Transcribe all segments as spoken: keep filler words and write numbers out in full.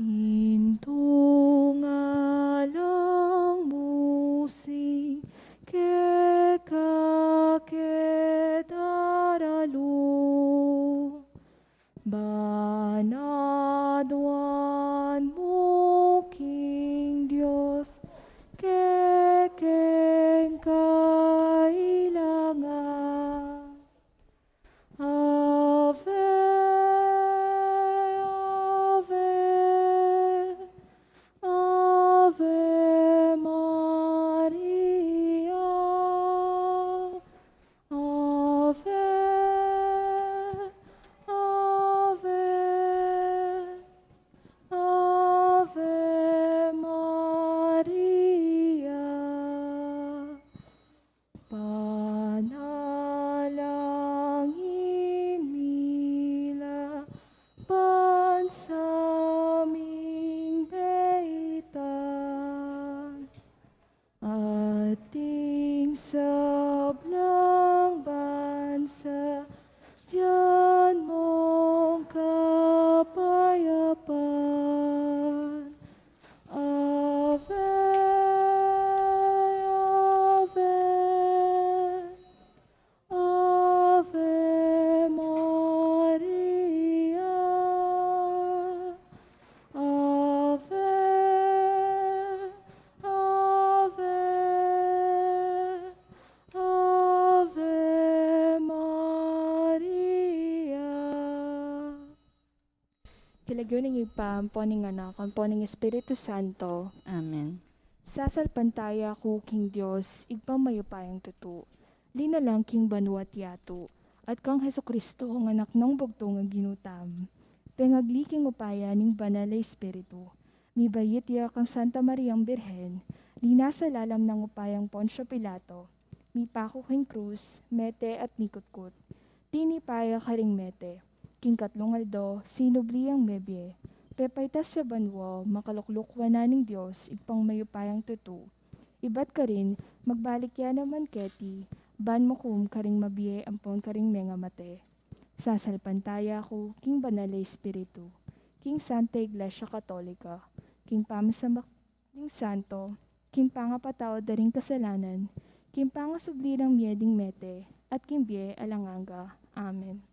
Intungalang musing keka ke daralu, ban aduan mu king Dios kekeng kailangan. Ave, ave, Ave Maria. Ave, ave, Ave Maria. Panalangin mi la ban saming baitan, at ding sablang bansa dian mung kapayapan. Ave, ave, Ave Maria. Ave, ave, Ave Maria. King lagyu ning Ibpa, ampo ning Anak, ampo ning Espiritu Santo. Amen. Sasalpantaya ku king Dios, Ibpang mayupayang tutu, linalang king banua't yatu, at kang Jesucristo, ing Anak nang bugtung a Ginu tamu, pengagli king upaya ning Banal a Espiritu, mibait ya kang Santa Mariang Birhen, linasa lalam nang upayang Poncio Pilato, mipaku king krus, mete at mikutkut. Tinipa ya karing mete, king katlung aldo sinubli yang mebie, pepaitas ya banua, makalukluk wanan ning Dios, Ibpang mayupayang tutu. Ibat karin, magbalik ya naman keti, ban mukum karing mabie ampon karing mengamate. Sasalpantaya ku king Banal a Espiritu, king Santa Iglesia Katolika, king pamasambakan ding santo, king pangapatawad da ring kasalanan, king pangasubli nang mie ding mete, at king bie alang angga. Amen.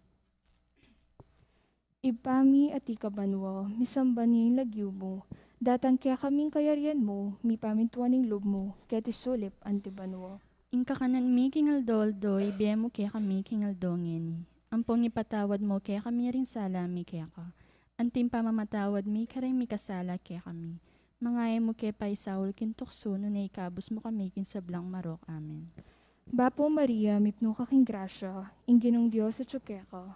Ibpa mi, atiu ka banua, misamban ya ing lagyu mu, datang kekami ing kayarian mu, mipamintuan ing lub mu, keti sulip anti banua. Ing kakanan mi king aldo-aldo, ibie mu kekami king aldo ngeni. Ampon ipatawad mu kekami ring sala mi keka, anti ing pamamatawad mi karing mikasala kekami. Manga e mu ke paisaul king tuksu, nune ikabus mu kami king sablang marok. Amen. Bapu Maria, mipnu ka king grasya, ing Ginung Dios atyu keka.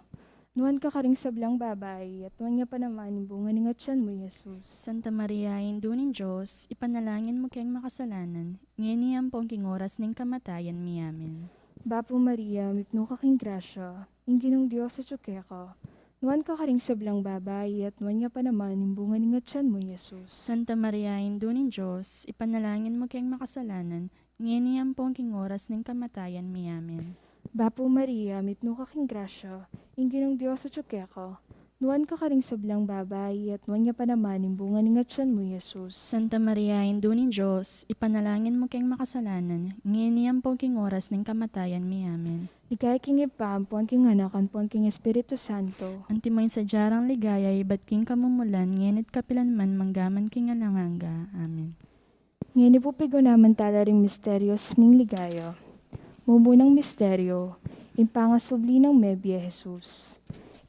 Nuan ka karing sablang babai, at nuan ya pa naman ing bunga ning atyan mu, i Jesus. Santa Maria, Indu ning Dios, ipanalangin mu keng makasalanan, ngeni ampon king oras ning kamatayan mi. Amen. Bapu Maria, mipnu ka king grasya, ing Ginung Dios atyu keka. Nuan ka karing sablang babai, at nuan ya pa naman ing bunga ning atyan mu, i Jesus. Santa Maria, Indu ning Dios, ipanalangin mu keng makasalanan, ngeni ampon king oras ning kamatayan mi. Amen. Bapu Maria, mipnu ka king grasya, ing Ginung Dios atyu keka. Nuan ka karing sablang babai, at nuan ya pa naman ing bunga ning atyan mu, i Jesus. Santa Maria, Indu ning Dios, ipanalangin mu keng makasalanan, ngeni ampon king oras ning kamatayan mi. Amen. Ligaya king Ibpa, ampon king Anak, ampon king Espiritu Santo. Antimo ing sadya rang ligaya ibat king kamumulan, ngeni't kapilan man, manggaman king alang angga. Amen. Ngeni pu pigunaman tala ring misterios ning ligaya. Mumunang misterio, ing pangasubli nang mebie Jesus.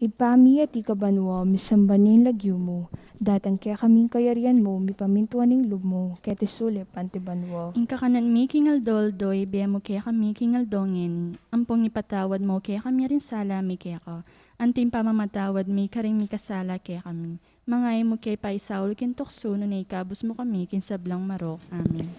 Ibpa mi, atiu ka banua, misamban ya ing lagyu mu, datang kekami ing kayarian mu, mipamintuan ing lub mu, keti sulip anti banua. Ing kakanan mi king aldo-aldo, ibie mu kekami king aldo ngeni. Ampon ipatawad mu kekami ring sala mi keka, anti ing pamamatawad mi karing mikasala kekami. Manga e mu ke paisaul king tuksu, nune ikabus mu kami king sablang marok. Amen.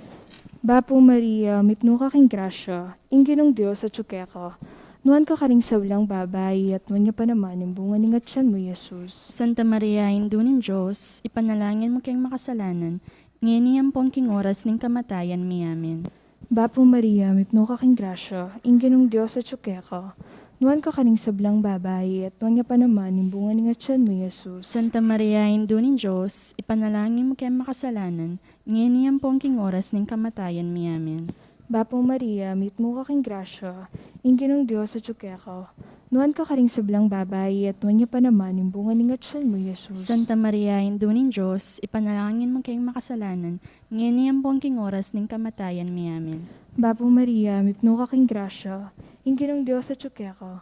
Bapu Maria, mipnu ka king grasya, ing Ginung Dios atyu keka. Nuan ka karing sablang babai, at nuan ya pa naman ing bunga ning atyan mu, i Jesus. Santa Maria, Indu ning Dios, ipanalangin mu keng makasalanan, ngeni ampon king oras ning kamatayan mi. Amen. Bapu Maria, mipnu ka king grasya, ing Ginung Dios atyu keka. Nuan ka karing sablang babai, at nuan ya pa naman ing bunga ning atyan mu, Jesus. Santa Maria, Indu ning Dios, ipanalangin mu keng makasalanan, ngeni ampon king oras ning kamatayan mi. Amen. Bapu Maria, mipnu ka king grasya, ing Ginung Dios atyu keka. Nuan ka karing sablang babai, at nuan ya pa naman ing bunga ning atyan mu, Jesus. Santa Maria, Indu ning Dios, ipanalangin mu keng makasalanan, ngeni ampon king oras ning kamatayan mi. Amen. Bapu Maria, mipnu ka king grasya, ing Ginung Dios atyu keka.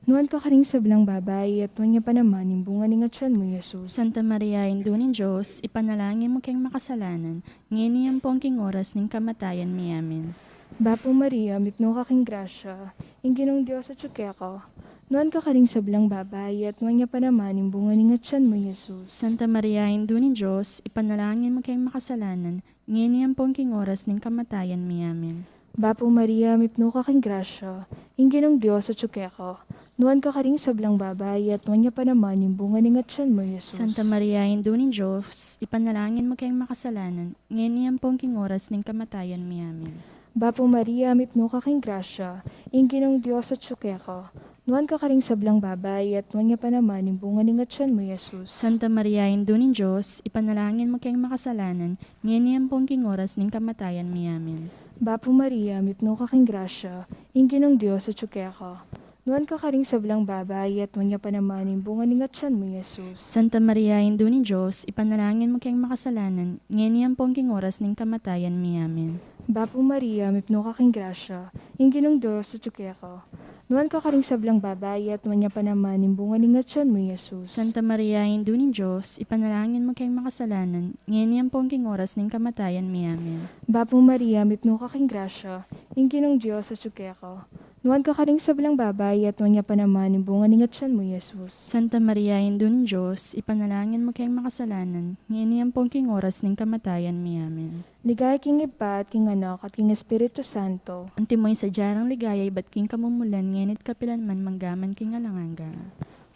Nuan ka karing sablang babai, at nuan ya pa naman ing bunga ning atyan mu, Jesus. Santa Maria, Indu ning Dios, ipanalangin mu keng makasalanan, ngeni ampon king oras ning kamatayan mi. Amen. Bapu Maria, mipnu ka king grasya, ing Ginung Dios atyu keka. Nuan ka karing sablang babai, at nuan ya pa naman ing bunga ning atyan mu, Jesus. Santa Maria, Indu ning Dios, ipanalangin mu keng makasalanan, ngeni ampon king oras ning kamatayan mi. Amen. Bapu Maria, mipnu ka king grasya, ing Ginung Dios atyu keka. Nuan ka karing sablang babai, at nuan ya pa naman ing bunga ning atyan mu, Jesus. Santa Maria, Indu ning Dios, ipanalangin mu keng makasalanan, ngeni ampon king oras ning kamatayan mi. Amen. Bapu Maria, mipnu ka king grasya, ing Ginung Dios atyu keka. Nuan ka karing sablang babai, at nuan ya pa naman ing bunga ning atyan mu, Jesus. Santa Maria, Indu ning Dios, ipanalangin mu keng makasalanan, ngeni ampon king oras ning kamatayan mi. Amen. Bapu Maria, mipnu ka king grasya, ing Ginung Dios atyu keka. Nuan ka karing sablang babai, at nuan ya pa naman ing bunga ning atyan mu, Jesus. Santa Maria, Indu ning Dios, ipanalangin mu keng makasalanan, ngeni ampon king oras ning kamatayan mi. Amen. Bapu Maria, mipnu ka king grasya, ing Ginung Dios atyu keka. Nuan ka karing sablang babai, at nuan ya pa naman ing bunga ning atyan mu, Jesus. Santa Maria, Indu ning Dios, ipanalangin mu keng makasalanan, ngeni ampon king oras ning kamatayan mi. Amen. Bapu Maria, mipnu ka king grasya, ing Ginung Dios atyu keka. Nuan ka karing sablang babai, at nuan ya pa naman ing bunga ning atyan mu, Jesus. Santa Maria, Indu ning Dios, ipanalangin mu keng makasalanan, ngeni ampon king oras ning kamatayan mi. Amen. Ligaya king Ibpa, at king Anak, at king Espiritu Santo. Antimo ing sadya nang ligaya ibat king kamumulan, ngeni at kapilan man, mangga man king alang angga.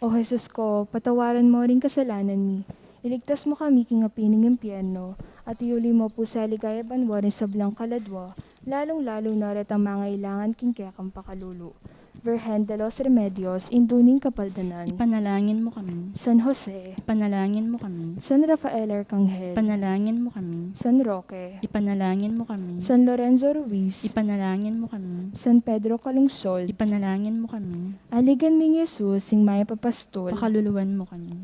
O Jesus ko, patawaran mo ring kasalanan mi, iligtas mo kami king api ning impyerno, at iuli mo pu sa ligaya banua ring sablang kaladua, lalung-lalu na retang mangailangan king kekang pakalulu. Virgen de los Remedios, Indu ning Kapaldanan. Ipanalangin mo kami. San Jose. Ipanalangin mo kami. San Rafael Arcangel. Ipanalangin mo kami. San Roque. Ipanalangin mo kami. San Lorenzo Ruiz. Ipanalangin mo kami. San Pedro Calungsod. Ipanalangin mo kami. Aligan ming Jesus, ing mayap a pastul. Pakaluluan mo kami.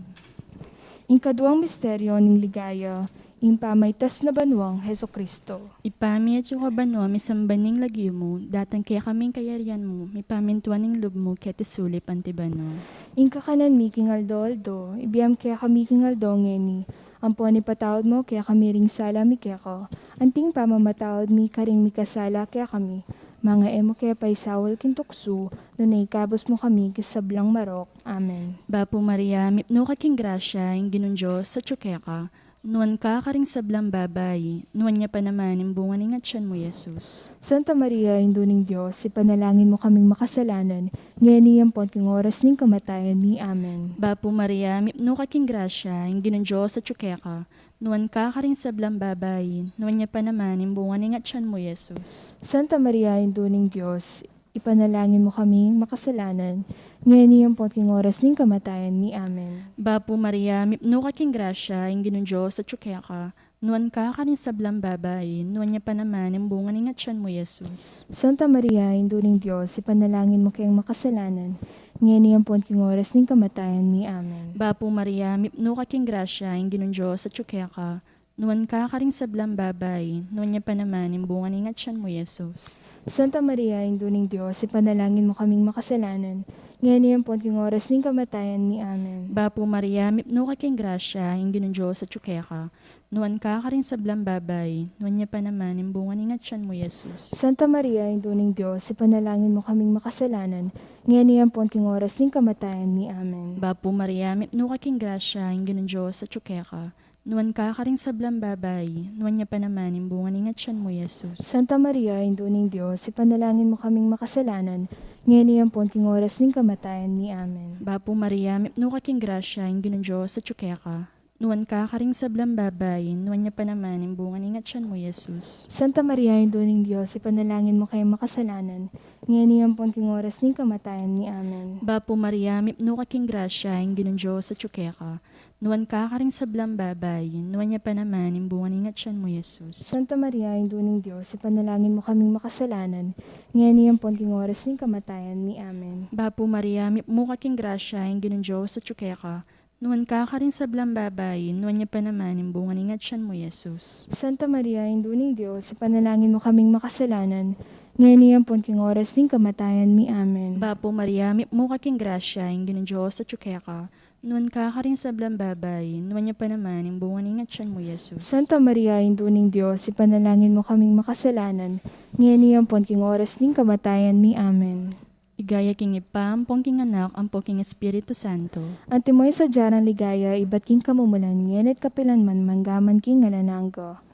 Ing kaduang misteryo ning ligaya, ing pamaitas na banuang Jesucristo. Ibpa mi atsu ka banua, misamban ing lagyu mu, datang kekami ing kayarian mu, mipamintuan ing lub mu keti sulip anti banua. Ing kakanan mi king aldo-aldo, ibie mu kekami king aldo ngeni, ampon ipatawad mu kekami ring sala mi keka, anti ing pamamatawad mi karing mikasala kekami, manga e mu ke paisaul king tuksu, nune ikabus mu kami king sablang marok. Amen. Bapu Maria, mipnu ka king grasya, ing Ginung Dios atsu keka. Nuan ka karing sablang babai, nuan ya pa naman ing bunga ning atyan mu, Jesus. Santa Maria, Indu ning Dios, ipanalangin mu kaming makasalanan, ngeni ampon king oras ning kamatayan mi. Amen. Bapu Maria, mipnu ka king grasya, ing Ginung Dios atsu keka. Nuan ka karing sablang babai, nuan ya pa naman ing bunga ning atyan mu, Jesus. Santa Maria, Indu ning Dios, ipanalangin mu kaming makasalanan, ngeni ampon king oras ning kamatayan mi. Amen. Bapu Maria, mipnu ka king grasya, ing Ginung Dios atsu keka. Nuan ka karing sablang babai, nuan ya pa naman ing bunga ning atyan mu, Jesus. Santa Maria, Indu ning Dios, ipanalangin mu keng makasalanan, ngeni ampon king oras ning kamatayan mi. Amen. Bapu Maria, mipnu ka king grasya, ing Ginung Dios atsu keka. Nuan ka karing sablang babai, nuan ya pa naman ing bunga ning atyan mu, Jesus. Santa Maria, Indu ning Dios, ipanalangin mu kaming makasalanan, ngeni ampon king oras ning kamatayan mi. Amen. Bapu Maria, mipnu ka king grasya, ing Ginung Dios atsu keka. Nuan ka karing sablang babai, nuan ya pa naman ing bunga ning atyan mu, Jesus. Santa Maria, Indu ning Dios, ipanalangin mu kaming makasalanan, ngeni ampon king oras ning kamatayan mi. Amen. Bapu Maria, mipnu ka king grasya, ing Ginung Dios atsu keka. Nuan ka karing sablang babai, nuan ya pa naman ing bunga ning atyan mu, Jesus. Santa Maria, Indu ning Dios, ipanalangin mu kaming makasalanan, ngeni ampon king oras ning kamatayan mi. Amen. Bapu Maria, mipnu ka king grasya, ing Ginung Dios atsu keka. Nuan ka karing sablang babai, nuan ya pa naman ing bunga ning atyan mu, Jesus. Santa Maria, Indu ning Dios, ipanalangin mu kaming makasalanan, ngeni ampon king oras ning kamatayan mi. Amen. Bapu Maria, mipnu ka king grasya, ing Ginung Dios atyu keka. Nuan ka karing sablang babai, nuan ya pa naman ing bunga ning atyan mu, Jesus. Santa Maria, Indu ning Dios, ipanalangin mu kaming makasalanan, ngeni ampon king oras ning kamatayan mi. Amen. Bapu Maria, mipnu ka king grasya, ing Ginung Dios atyu keka. Nuan ka karing sablang babai, nuan ya pa naman ing bunga ning atyan mu, Jesus. Santa Maria, Indu ning Dios, ipanalangin mu kaming makasalanan, ngeni ampon king oras ning kamatayan mi. Amen. Bapu Maria, mipnu ka king grasya, ing Ginung Dios atyu keka. Nuan ka karing sablang babai, nuan ya pa naman ing bunga ning atyan mu, Jesus. Santa Maria, Indu ning Dios, ipanalangin mu kaming makasalanan, ngeni ampon king oras ning kamatayan mi. Amen. Ligaya king Ibpa, ampon king Anak, ampon king Espiritu Santo. Antimo ing sadya nang ligaya ibat king kamumulan, ngeni at kapilan man, mangga man king alang angga.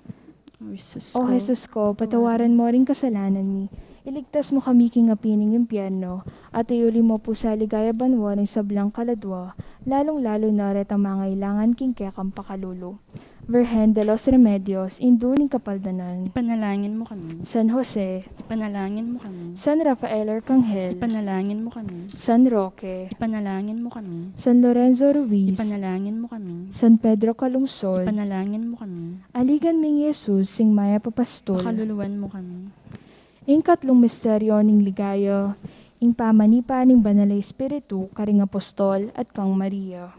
O Jesus ko, patawaran mu ring kasalanan mi, iligtas mu kami king api ning impyerno, at iuli mu pu sa ligaya banua ring sablang kaladua, lalung-lalu na retang mangailangan king kekang pakalulu. Virgen de los Remedios, Indu ning Kapaldanan. Ipanalangin mu kami. San Jose. Ipanalangin mu kami. San Rafael Arcangel. Ipanalangin mu kami. San Roque. Ipanalangin mu kami. San Lorenzo Ruiz. Ipanalangin mu kami. San Pedro Calungsod. Ipanalangin mu kami. Aligan ming Jesus, sing mayap a pastul. Pakaluluan mu kami. Ing katlung misteryo ning ligaya, ing pamanipa ning Banal a Espiritu karing apostol at kang Maria.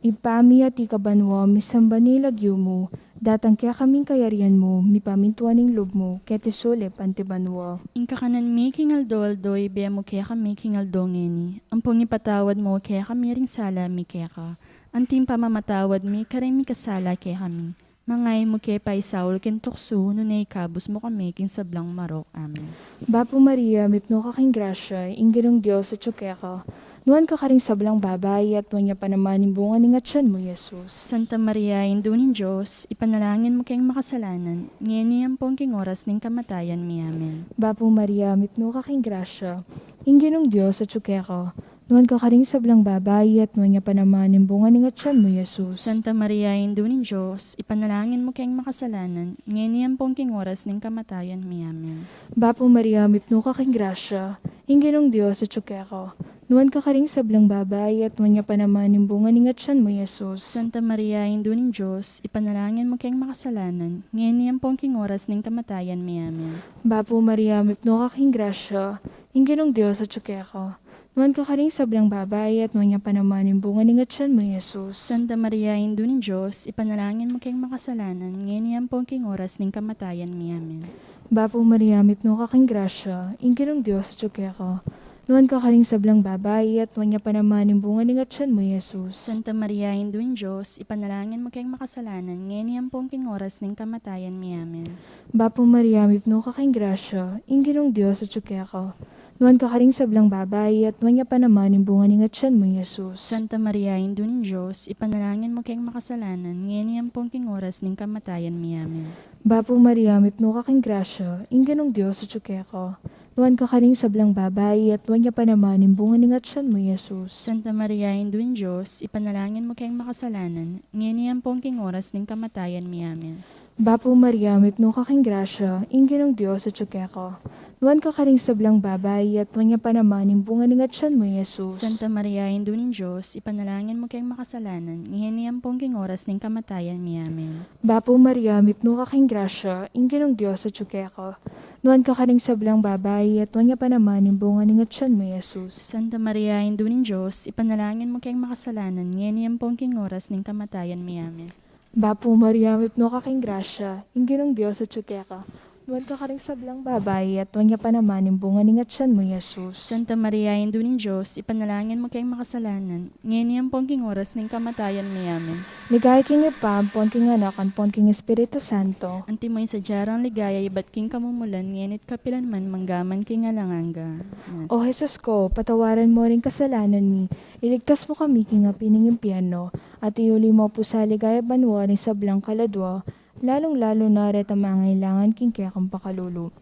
Ibpa mi, atiu ka banua, misamban ya ing lagyu mu, datang kekami ing kayarian mu, mipamintuan ing lub mu, keti sulip anti banua. Ing kakanan mi king aldo-aldo ibie mu kekami king aldo ngeni, ampon ipatawad mu kekami ring sala mi keka, anti ing pamamatawad mi karing mikasala kekami. Manga e mu ke paisaul king tuksu, nune ikabus mu kami king sablang marok. Amen. Bapu Maria, mipnu ka king grasya, ing Ginung Dios atyu keka. Nuan ka karing sablang babai, at nuan ya pa naman ing bunga ning atyan mu, Jesus. Santa Maria, Indu ning Dios, ipanalangin mu keng makasalanan, ngeni ampon king oras ning kamatayan mi. Amen. Bapu Maria, mipnu ka king grasya, ing Ginung Dios atyu keka. Nuan ka karing sablang babai, at nuan ya pa naman ing bunga ning atyan mu, Jesus. Santa Maria, Indu ning Dios, ipanalangin mu keng makasalanan, ngeni ampon king oras ning kamatayan mi. Amen. Bapu Maria, mipnu ka king grasya, ing Ginung Dios atyu keka. Nuan ka karing sablang babai, at nuan ya pa naman ing bunga ning atyan mu, Jesus. Santa Maria, Indu ning Dios, ipanalangin mu keng makasalanan, ngeni ampon king oras ning kamatayan mi. Amen. Bapu Maria, mipnu ka king grasya, ing Ginung Dios atyu keka. Nuan ka karing sablang babai, at nuan ya pa naman ing bunga ning atyan mu, Jesus. Santa Maria, Indu ning Dios, ipanalangin mu keng makasalanan, ngeni ampon king oras ning kamatayan mi. Amen. Bapu Maria, mipnu ka king grasya, ing Ginung Dios atyu keka. Nuan ka karing sablang babai, at nuan ya pa naman ing bunga ning atyan mu, Jesus. Santa Maria, Indu ning Dios, ipanalangin mu keng makasalanan, ngeni ampon king oras ning kamatayan mi. Amen. Bapu Maria, mipnu ka king grasya, ing Ginung Dios atyu keka. Nuan ka karing sablang babai, at nuan ya pa naman ing bunga ning atyan mu, Jesus. Santa Maria, Indu ning Dios, ipanalangin mu keng makasalanan, ngeni ampon king oras ning kamatayan mi. Amen. Bapu Maria, mipnu ka king grasya, ing Ginung Dios atyu keka. Nuan ka karing sablang babai, at nuan ya pa naman ing bunga ning atyan mu, Jesus. Santa Maria, Indu ning Dios, ipanalangin mu keng makasalanan, ngeni ampon king oras ning kamatayan mi. Amen. Bapu Maria, mipnu ka king grasya, ing Ginung Dios atyu keka. Nuan ka karing sablang babai, at nuan ya pa naman ing bunga ning atyan mu, Jesus. Santa Maria, Indu ning Dios, ipanalangin mu keng makasalanan, ngeni ampon king oras ning kamatayan mi. Amen. Bapu Maria, mipnu ka king grasya, ing Ginung Dios atyu keka. Nuan ka karing sablang babai, at nuan ya pa naman ing bunga ning atyan mu, Jesus. Santa Maria, Indu ning Dios, ipanalangin mu keng makasalanan, ngeni ampon king oras ning kamatayan mi. Amen. Bapu Maria, mipnu ka king grasya, ing Ginung Dios atyu keka. Nuan ka karing sablang babai, at nuan ya pa naman ing bunga ning atyan mu, Jesus. Santa Maria, Indu ning Dios, ipanalangin mu keng makasalanan, ngeni ampon king oras ning kamatayan mi. Amen. Ligaya king Ibpa, ampon king Anak, ampon king Espiritu Santo. Antimo ing sadya nang ligaya ibat king kamumulan, ngeni at kapilan man, mangga man king alang angga. Amen. O Jesus ko, patawaran mu ring kasalanan mi, iligtas mu kami king api ning impyerno, at iuli mu pu sa ligaya banua ring sablang kaladua, lalung-lalu na retang mangailangan king kekang pakalulu.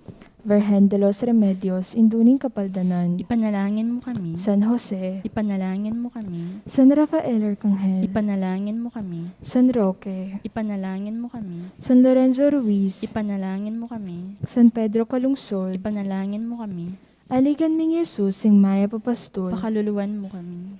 Virgen de los Remedios, Indu ning Kapaldanan, ipanalangin mu kami. San Jose, ipanalangin mu kami. San Rafael Arcangel, ipanalangin mu kami. San Roque, ipanalangin mu kami. San Lorenzo Ruiz, ipanalangin mu kami. San Pedro Calungsod, ipanalangin mu kami. Aligan ming Jesus, sing mayap a pastul, pakaluluan mu kami.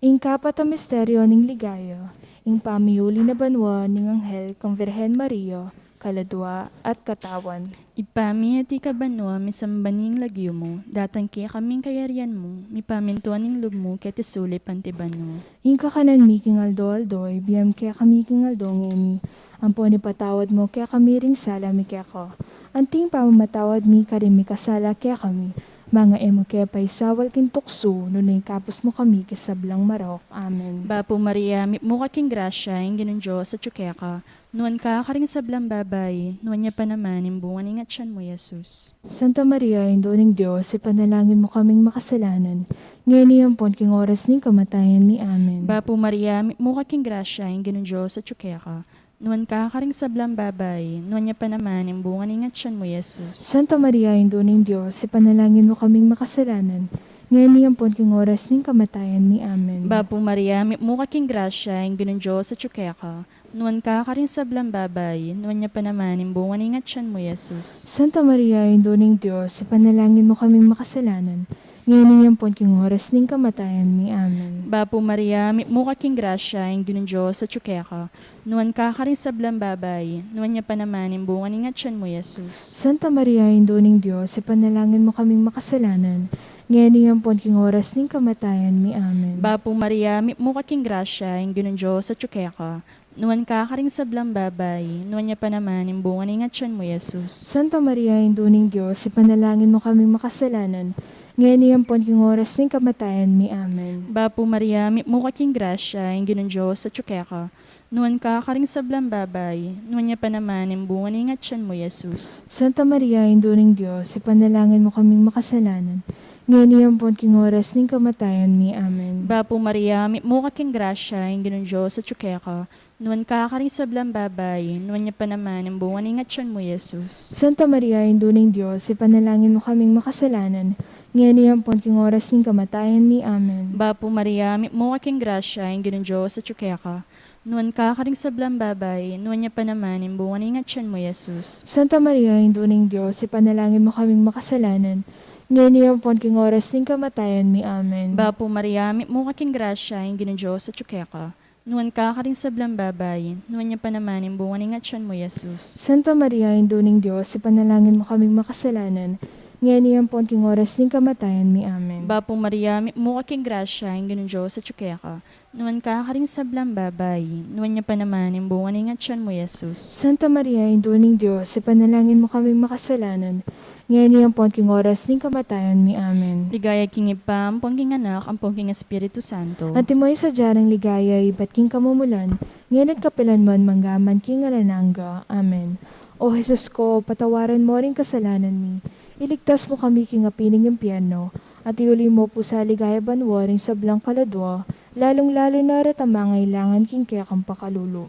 Ing kapat a misteryo ning ligaya, ing pamiuli na banua ning anghel kang Virgen Maria, kaladua at katawan. Ibpa mi, atiu ka banua, misamban ya ing lagyu mu, datang kekami ing kayarian mu, mipamintuan ing lub mu keti sulip anti banua. Ing kakanan mi king aldo-aldo, ibie mu kekami king aldo ngeni. Ampon ipatawad mu kekami ring sala mi keka, anti ing pamamatawad mi karing mikasala kekami. Manga e mu ke paisaul king tuksu, nune ikabus mu kami king sablang marok. Amen. Bapu Maria, mipnu ka king grasya, ing Ginung Dios atyu keka. Nuan ka karing sablang babai, nuan ya pa naman ing bunga ning atyan mu, Jesus. Santa Maria, Indu ning Dios, ipanalangin mu kaming makasalanan, ngeni ampon king oras ning kamatayan mi. Amen. Bapu Maria, mipnu ka king grasya, ing Ginung Dios atyu keka. Nuan ka karing sablang babai, nuan ya pa naman ing bunga ning atyan mu, Jesus. Santa Maria, Indu ning Dios, ipanalangin mu kaming makasalanan, ngeni ampon king oras ning kamatayan mi. Amen. Bapu Maria, mipnu ka king grasya, ing Ginung Dios atyu keka. Nuan ka karing sablang babai, nuan ya pa naman ing bunga ning atyan mu, Jesus. Santa Maria, Indu ning Dios, ipanalangin mu kaming makasalanan, ngeni ampon king oras ning kamatayan mi. Amen. Bapu Maria, mipnu ka king grasya, ing Ginung Dios atyu keka. Nuan ka karing sablang babai, nuan ya pa naman ing bunga ning atyan mu, Jesus. Santa Maria, Indu ning Dios, ipanalangin mu kaming makasalanan, ngeni ampon king oras ning kamatayan mi. Amen. Bapu Maria, mipnu ka king grasya, ing Ginung Dios atyu keka. Nuan ka karing sablang babai, nuan ya pa naman ing bunga ning atyan mu, Jesus. Santa Maria, Indu ning Dios, ipanalangin mu kaming makasalanan, ngeni ampon king oras ning kamatayan mi. Amen. Bapu Maria, mipnu ka king grasya, ing Ginung Dios atyu keka. Nuan ka karing sablang babai, nuan ya pa naman ing bunga ning atyan mu, Jesus. Santa Maria, Indu ning Dios, ipanalangin mu kaming makasalanan, ngeni ampon king oras ning kamatayan mi. Amen. Bapu Maria, mipnu ka king grasya, ing Ginung Dios atyu keka. Nuan ka karing sablang babai, nuan ya pa naman ing bunga ning atyan mu, Jesus. Santa Maria, Indu ning Dios, ipanalangin mu kaming makasalanan, ngeni ampon king oras ning kamatayan mi. Amen. Bapu Maria, mipnu ka king grasya, ing Ginung Dios atyu keka. Nuan ka karing sablang babai, nuan ya pa naman ing bunga ning atyan mu, Jesus. Santa Maria, Indu ning Dios, ipanalangin mu kaming makasalanan, ngeni ampon king oras ning kamatayan mi. Amen. Bapu Maria, mipnu ka king grasya, ing Ginung Dios atyu keka. Nuan ka karing sablang babai, nuan ya pa naman ing bunga ning atyan mu, Jesus. Santa Maria, Indu ning Dios, ipanalangin mu kaming makasalanan, ngeni ampon king oras ning kamatayan mi. Amen. Bapu Maria, mipnu ka king grasya, ing Ginung Dios atyu keka. Nuan ka karing sablang babai, nuan ya pa naman ing bunga ning atyan mu, Jesus. Santa Maria, Indu ning Dios, ipanalangin mu kaming makasalanan, ngeni ampon king oras ning kamatayan mi. Amen. Ligaya king Ibpa, ampon king Anak, ampon king Espiritu Santo. Antimo ing sadya nang ligaya ibat king kamumulan, ngeni't kapilan man, mangga man king alang angga. Amen. O Jesus ko, patawaran mo ring kasalanan mi, iligtas mu kami king api ning impyerno, at iuli mu pu sa ligaya banua ring sablang kaladua, lalung-lalu na retang mangailangan king kekang pakalulu.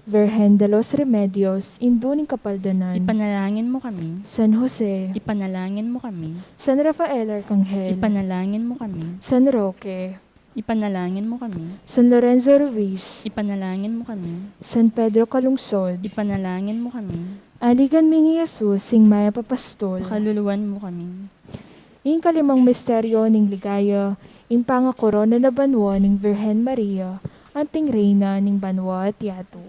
Virgen de los Remedios, Indu ning Kapaldanan, ipanalangin mu kami. San Jose, ipanalangin mu kami. San Rafael Arcangel, ipanalangin mu kami. San Roque, ipanalangin mu kami. San Lorenzo Ruiz, ipanalangin mu kami. San Pedro Calungsod, ipanalangin mu kami. Aligan ming Jesus, sing mayap a pastul, pakaluluan mu kami. Ing kalimang misteryo ning ligaya, ing pangakorona na banua ning Virgen Maria, anting Reyna ning banua at yatu.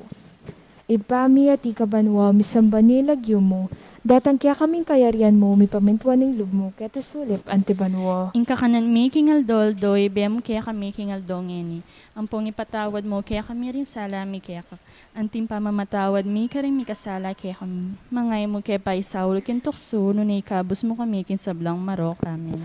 Ibpa mi, atiu ka banua, misamban ya ing lagyu mu, datang kekami ing kayarian mu, mipamintuan ing lub mu keti sulip anti banua. Ing kakanan mi king aldo-aldo, ibie mu kekami king aldo ngeni. Ampon ipatawad mu kekami ring sala mi keka, anti ing pamamatawad mi karing mikasala kekami. Manga e mu ke paisaul king tuksu, nune ikabus mu kami king sablang marok. Amen.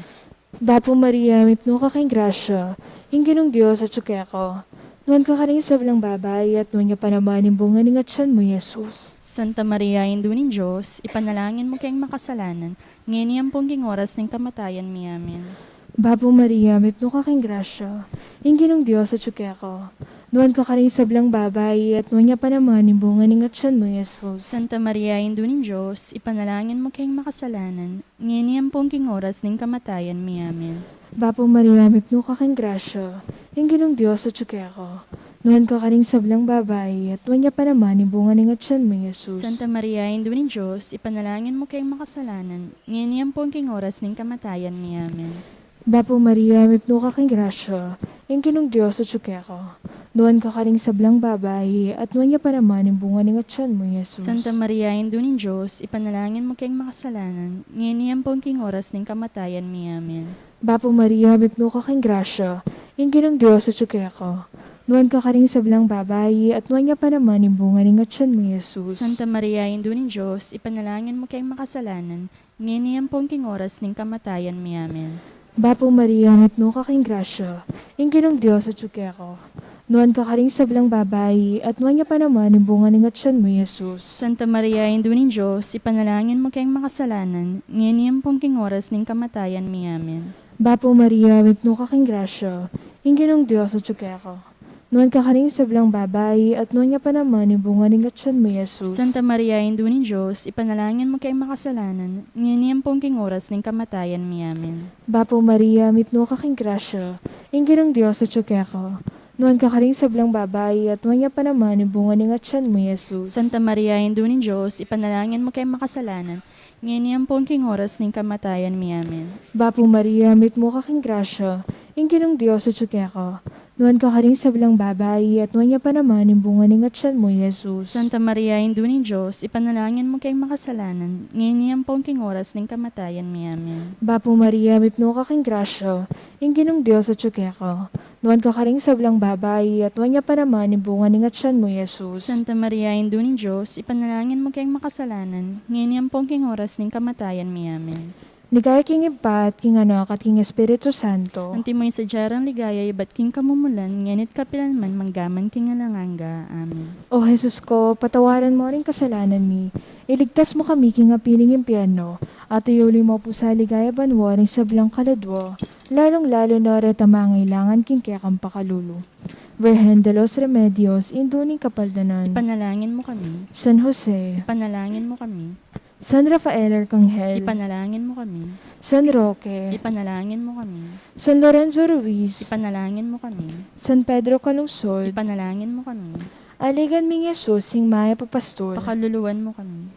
Bapu Maria, mipnu ka king grasya, ing Ginung Dios atyu keka. Nuan ka karing sablang babai, at nuan ya pa naman ing bunga ning atyan mu, Jesus. Santa Maria, Indu ning Dios, ipanalangin mu keng makasalanan, ngeni ampon king oras ning kamatayan mi. Amen. Bapu Maria, mipnu ka king grasya, ing Ginung Dios atyu keka. Nuan ka karing sablang babai, at nuan ya pa naman ing bunga ning atyan mu, Jesus. Santa Maria, Indu ning Dios, ipanalangin mu keng makasalanan, ngeni ampon king oras ning kamatayan mi. Amen. Bapu Maria, mipnu ka king grasya, ing Ginung Dios atyu keka. Nuan ka karing sablang babai, at nuan ya pa naman ing bunga ning atyan mu, Jesus. Santa Maria, Indu ning Dios, ipanalangin mu keng makasalanan, ngeni ampon king oras ning kamatayan mi. Amen. Bapu Maria, mipnu ka king grasya, ing Ginung Dios atyu keka. Nuan ka karing sablang babai, at nuan ya pa naman ing bunga ning atyan mu, Jesus. Santa Maria, Indu ning Dios, ipanalangin mu keng makasalanan, ngeni ampon king oras ning kamatayan mi. Amen. Bapu Maria, mipnu ka king grasya, ing Ginung Dios atyu keka. Nuan ka karing sablang babai, at nuan ya pa naman ing bunga ning atyan mu, Jesus. Santa Maria, Indu ning Dios, ipanalangin mu keng makasalanan, ngeni ampon king oras ning kamatayan mi. Amen. Bapu Maria, mipnu ka king grasya, ing Ginung Dios atyu keka. Nuan ka karing sablang babai, at nuan ya pa naman ing bunga ning atyan mu, Jesus. Santa Maria, Indu ning Dios, ipanalangin mu keng makasalanan, ngeni ampon king oras ning kamatayan mi. Amen. Bapu Maria, mipnu ka king grasya, ing Ginung Dios atyu keka. Nuan ka karing sablang babai, at nuan ya pa naman ing bunga ning atyan mu, Jesus. Santa Maria, Indu ning Dios, ipanalangin mu keng makasalanan, ngeni ampon king oras ning kamatayan mi. Amen. Bapu Maria, mipnu ka king grasya, ing Ginung Dios atyu keka. Nuan ka karing sablang babai, at nuan ya pa naman ing bunga ning atyan mu, Jesus. Santa Maria, Indu ning Dios, ipanalangin mu keng makasalanan, ngeni ampon king oras ning kamatayan mi. Amen. Bapu Maria, mipnu ka king grasya, ing Ginung Dios atyu keka. Nuan ka karing sablang babai, at nuan ya pa naman ing bunga ning atyan mu, Jesus. Santa Maria, Indu ning Dios, ipanalangin mu keng makasalanan, ngeni ampon king oras ning kamatayan mi. Amen. Bapu Maria, mipnu ka king grasya, ing Ginung Dios atyu keka. Nuan ka karing sablang babai, at nuan ya pa naman ing bunga ning atyan mu, Jesus. Santa Maria, Indu ning Dios, ipanalangin mu keng makasalanan, ngeni ampon king oras ning kamatayan mi. Amen. Ligaya king Ibpa, at king Anak, at king Espiritu Santo. Antimo ing sadya rang ligaya ibat king kamumulan, ngeni't kapilan man, manggaman king alang angga. Amen. O Jesus ko, patawaran mo ring kasalanan mi, iligtas mu kami king api ning impyerno, at iyuli mu pu sa ligaya banua ring sablang kaladua, lalung-lalu na reta mangailangan king kekang pakalulu. Virgen de los Remedios, Indu ning Kapaldanan. Ipanalangin mu kami. San Jose. Ipanalangin mu kami. San Rafael Arcangel. Ipanalangin mu kami. San Roque. Ipanalangin mu kami. San Lorenzo Ruiz. Ipanalangin mu kami. San Pedro Calungsod. Ipanalangin mu kami. Aligan ming Jesus, ing mayap a pastor. Pakaluluan mu kami.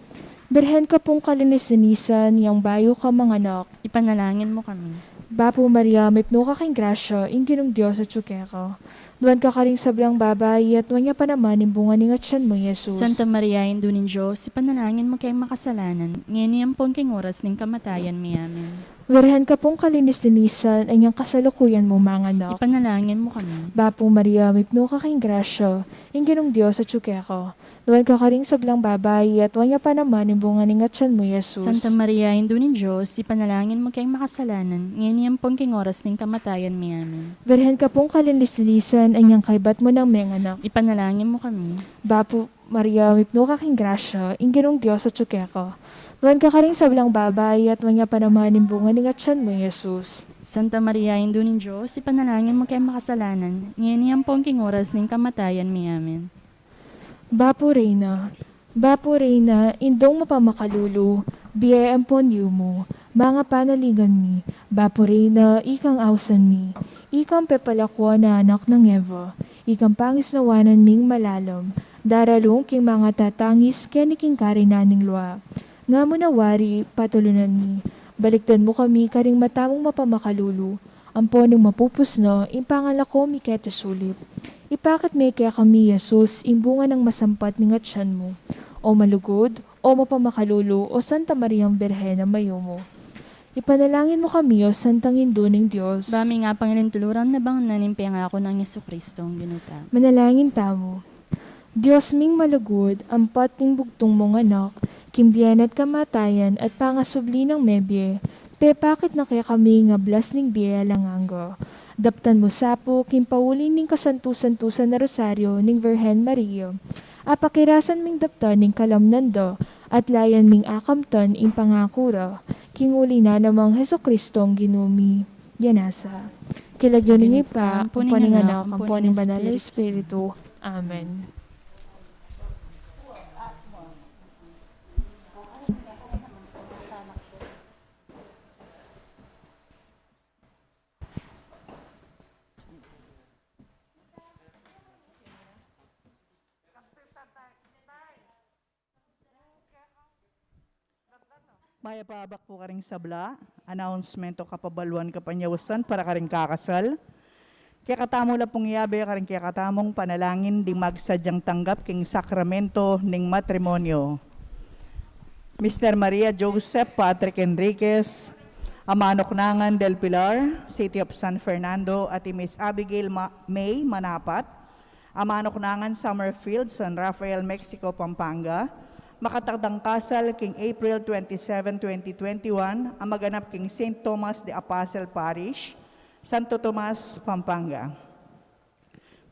Birhen ka pung kalinis-linisan, yang bayu ka manganak. Ipanalangin mu kami. Bapu Maria, mipnu ka king grasya, ing Ginung Dios atyu keka. Nuan ka karing sablang babai, at nuan ya pa naman ing bunga ning atyan mu, Jesus. Santa Maria, Indu ning Dios, ipanalangin mu keng makasalanan, ngeni ampon king oras ning kamatayan mi. Amen. Birhen ka pung kalinis-linisan, inyang kasalukuyan mu manganak. Ipanalangin mu kami. Bapu Maria, mipnu ka king grasya, ing Ginung Dios atyu keka. Nuan ka karing sablang babai, at nuan ya pa naman ing bunga ning atyan mu, Jesus. Santa Maria, Indu ning Dios, ipanalangin mu keng makasalanan, ngeni ampon king oras ning kamatayan mi. Amen. Birhen ka pung kalinis-linisan, inyang kaybat mu nang menganak. Ipanalangin mu kami. Bapu Maria, mipnu ka king grasya, ing Ginung Dios atyu keka. Nuan ka karing sablang babai, at nuan ya pa naman ing bunga ning atyan mu, Jesus. Santa Maria, Indu ning Dios, ipanalangin mu keng makasalanan, ngeni ampon king oras ning kamatayan mi. Amen. Bapu Reyna, Bapu Reyna, Indung mapamakalulu, bie ampon yumu, manga panaligan mi. Bapu Reyna, ikang ausan mi, ikang pepalakuan a anak nang Eva, ikang pangisnawanan ming malalam, daralung king manga tatangis keni king karinan ning lua. Nga mu na wari, patulunan mi, balikdan mu kami karing mata mung mapamakalulu, ampo nung mapupus na ing pangalako mi keti sulip, ipakit me kekami i Jesus, ing bunga nang masampat ning atyan mu. O malugud, o mapamakalulu, o Santa Mariang Birhen a mayumu. Ipanalangin mu kami, o Santang Indu ning Dios. Ba ming apang lintuluran na bang na ning pengaku nang Jesucristo, Ginu tamu. Manalangin tamu. Dios ming malugud, ampat ning bugtung mung Anak, king bie na at kamatayan at pangasubli nang mebie, pepakit na kekami ing ablas ning bie alang angga. Daptan mu sa pu king pauli ning kasantu-santusan a Rosario ning Virgen Maria. Apakirasan ming daptan ing kalamnan da at layan ming akamtan ing pangaku ra, king uli na namang Jesucristong Ginu mi. Yanasa. King lagyu ning Ibpa, ampon ning Anak, ampon ning Banal a Espiritu. Amen. Mayap a abak pu karing sabla. Announcement o kapabaluan, kapanyausan para karing kakasal. Kekatamu la pung yabe karing kekatamung panalangin ding magsadyang tanggap king sakramento ning matrimonyo. Mister Maria Joseph Patrick Enriquez, a manuknangan del Pilar, City of San Fernando, at i Miss Abigail Ma-, May Manapat, a manuknangan Summerfield, San Rafael, Mexico, Pampanga, makatakdang kasal king April twenty-seven, twenty twenty-one, a maganap king Saint Thomas the Apostle Parish, Santo Tomas, Pampanga.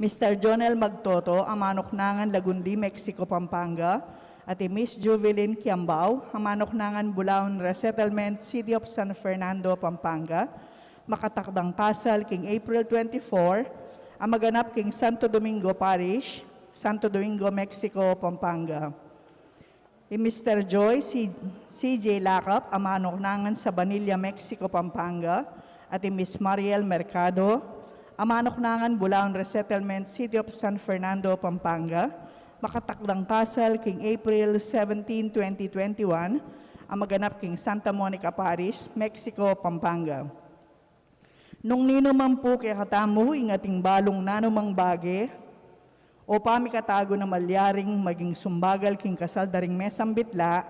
Mister Jonel Magtoto, a manuknangan Lagundi, Mexico, Pampanga, at i Miss Juvelyn Kiambao, a manuknangan Bulaon Resettlement, City of San Fernando, Pampanga, makatakdang kasal king April twenty-four, a maganap king Santo Domingo Parish, Santo Domingo, Mexico, Pampanga. I Mister Joy C-, C J Lakap, a manuknangan Sabanilla, Mexico, Pampanga, at i Miss Mariel Mercado, a manuknangan Bulaon Resettlement, City of San Fernando, Pampanga, makatakdang kasal king April seventeen, twenty twenty-one, a maganap king Santa Monica Parish, Mexico, Pampanga. Nung ninu man pu kekatamu ing ating balung nanumang bage o pamikatagu na malyaring maging sumbagal king kasal da ring mesang bitla,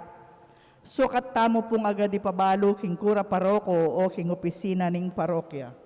sukat tamu pung agad ipabalu king kura paroko o king opisina ning parokya.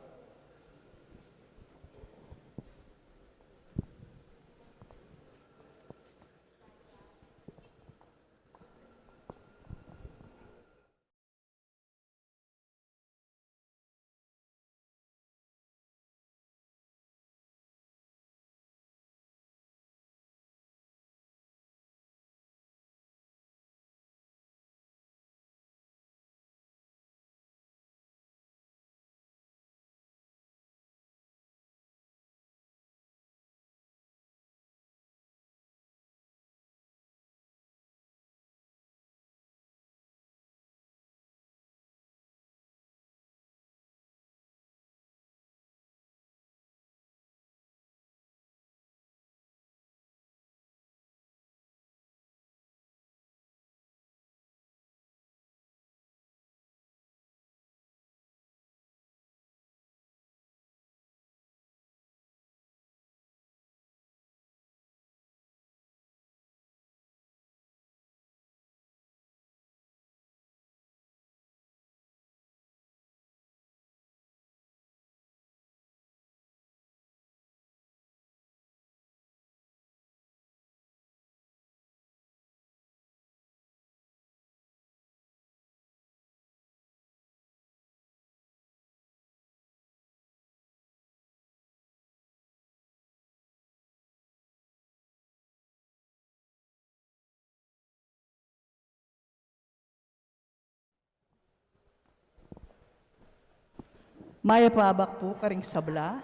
Mayap a abak pu karing sabla.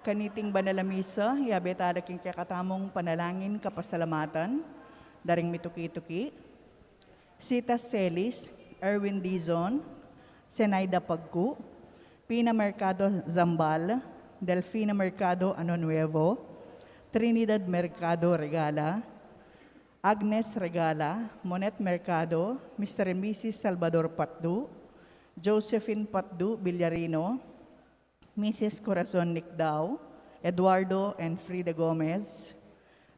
Kaniting banal a misa, yabe tala king kekatamung panalangin kapasalamatan da ring mituki-tuki. Sita Celis, Erwin Dizon, Zenaida Pagcu, Pina Mercado Zambal, Delfina Mercado Ano Nuevo, Trinidad Mercado Regala, Agnes Regala, Monet Mercado, Mister and Missus Salvador Patdu, Josephine Patdu Villarino, Missus Corazon Nicdao, Eduardo and Frida Gomez,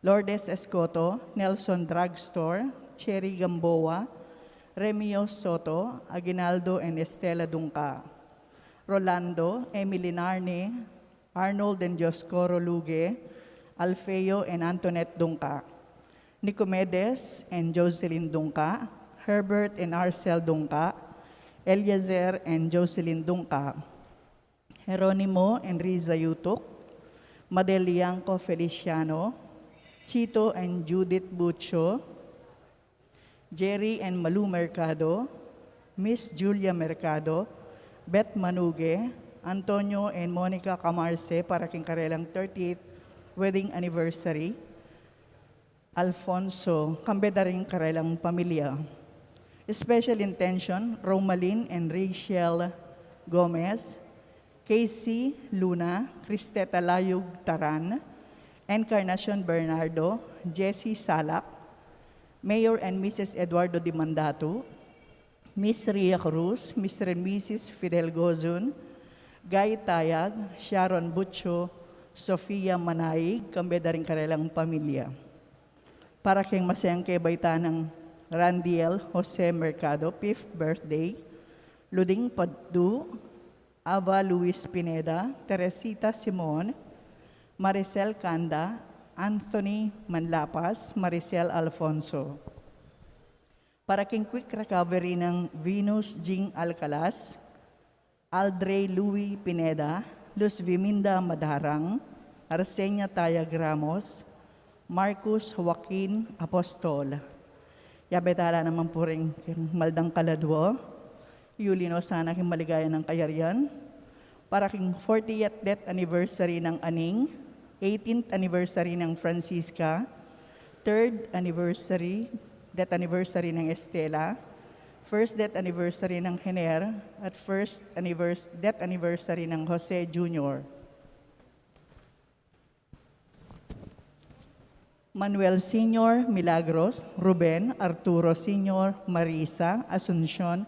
Lourdes Escoto, Nelson Drugstore, Cherry Gamboa, Remio Soto, Aguinaldo and Estela Dungca, Rolando, Emily Narni, Arnold and Dioscoro Luge, Alfeo and Antoinette Dungca, Nicomedes and Jocelyn Dungca, Herbert and Arcel Dungca, Eliezer and Jocelyn Dungca, Jeronimo and Riza Yutuk, Madel Lianco Feliciano, Chito and Judith Bucho, Jerry and Malu Mercado, Miss Julia Mercado, Beth Manuge, Antonio and Monica Camarce para king karelang thirtieth wedding anniversary. Alfonso, kambe da ring karelang pamilya. Special intention, Romalyn and Rachel Gomez, Casey Luna, Cristeta Layug Taran, Encarnacion Bernardo, Jessie Salak, Mayor and Missus Eduardo Dimandatu, Miss Ria Cruz, Mister and Missus Fidel Gozun, Guy Tayag, Sharon Butcho, Sofia Manaig, kambe da ring karelang pamilya. Para king masayang kebaitan nang Randiel Jose Mercado, fifth birthday, Luding Padu, Ava Luis Pineda, Teresita Simon, Maricel Canda, Anthony Manlapas, Maricel Alfonso. Para king quick recovery nang Venus Jing Alcalas, Aldrey Louis Pineda, Luz Viminda Madarang, Arsenia Tayag Ramos, Marcus Joaquin Apostol. Yabe tala naman pu ring king maldang kaladwa. Yuli no sana king maligaya nang kayarian. Para king fortieth death anniversary nang Aning, eighteenth anniversary nang Francisca, third anniversary, death anniversary nang Estela, first death anniversary nang Hener, at first annivers-, death anniversary nang Jose Junior. Manuel Senior, Milagros, Ruben, Arturo Senior, Marisa, Asuncion,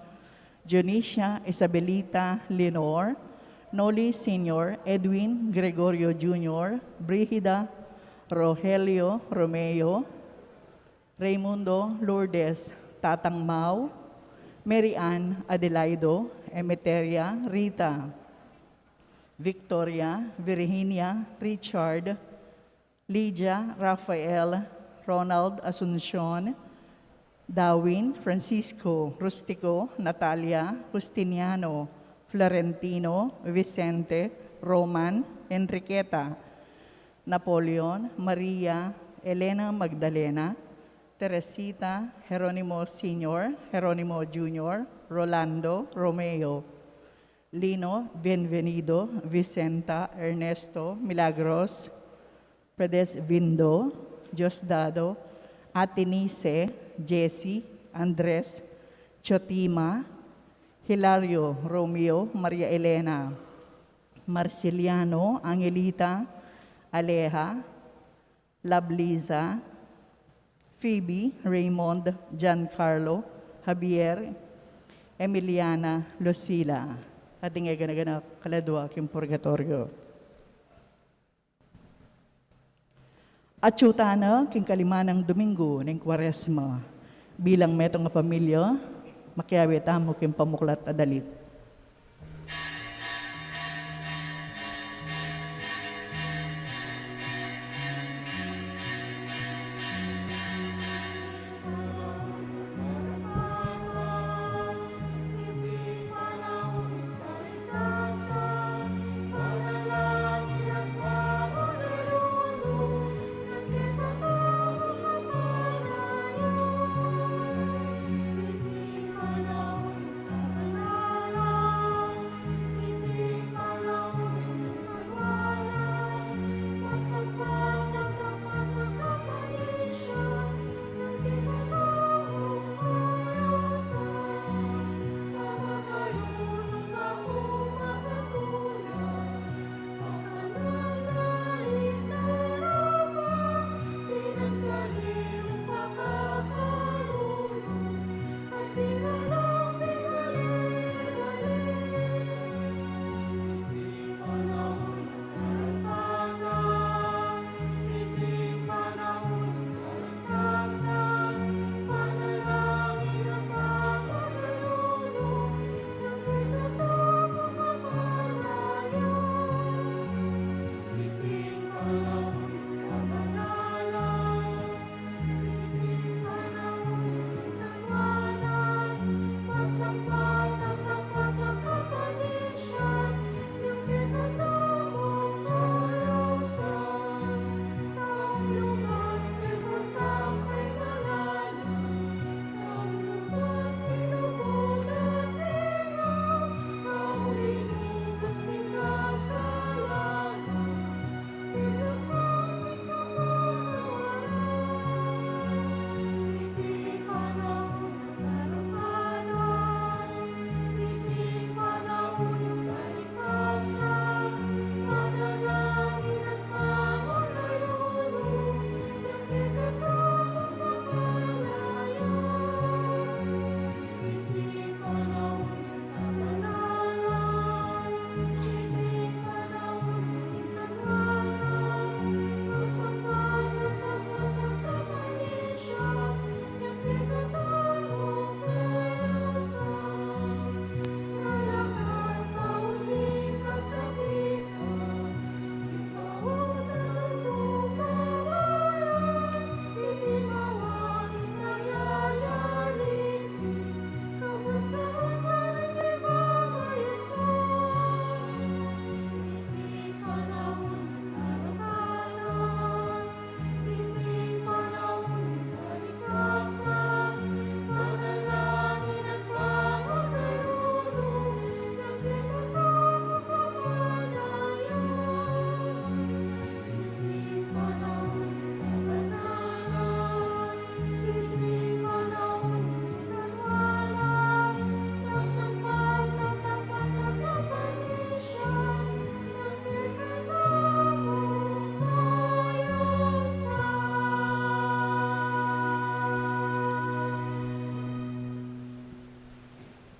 Dionisia, Isabelita, Lenore, Noli Senior, Edwin, Gregorio Junior, Brigida, Rogelio, Romeo, Raimundo, Lourdes, Tatang Mau, Mary Ann, Adelaido, Emeteria, Rita, Victoria, Virginia, Richard, Lydia, Rafael, Ronald, Asuncion, Darwin, Francisco, Rustico, Natalia, Justiniano, Florentino, Vicente, Roman, Enriqueta, Napoleon, Maria, Elena Magdalena, Teresita, Jeronimo Senior, Jeronimo Junior, Rolando, Romeo, Lino, Bienvenido, Vicenta, Ernesto, Milagros, Fredes, Vindo, Diosdado, Atenise, Jesse, Andres, Chotima, Hilario, Romeo, Maria Elena, Marceliano, Angelita, Aleja, Labliza, Phoebe, Raymond, Giancarlo, Javier, Emiliana, Lucila. Ating e gana-gana kaladwa king purgatoryo. Atyu tana king kalima nang Domingo ning Kuaresma. Bilang metung a pamilya, makiabe tamu king pamuklat a dalit.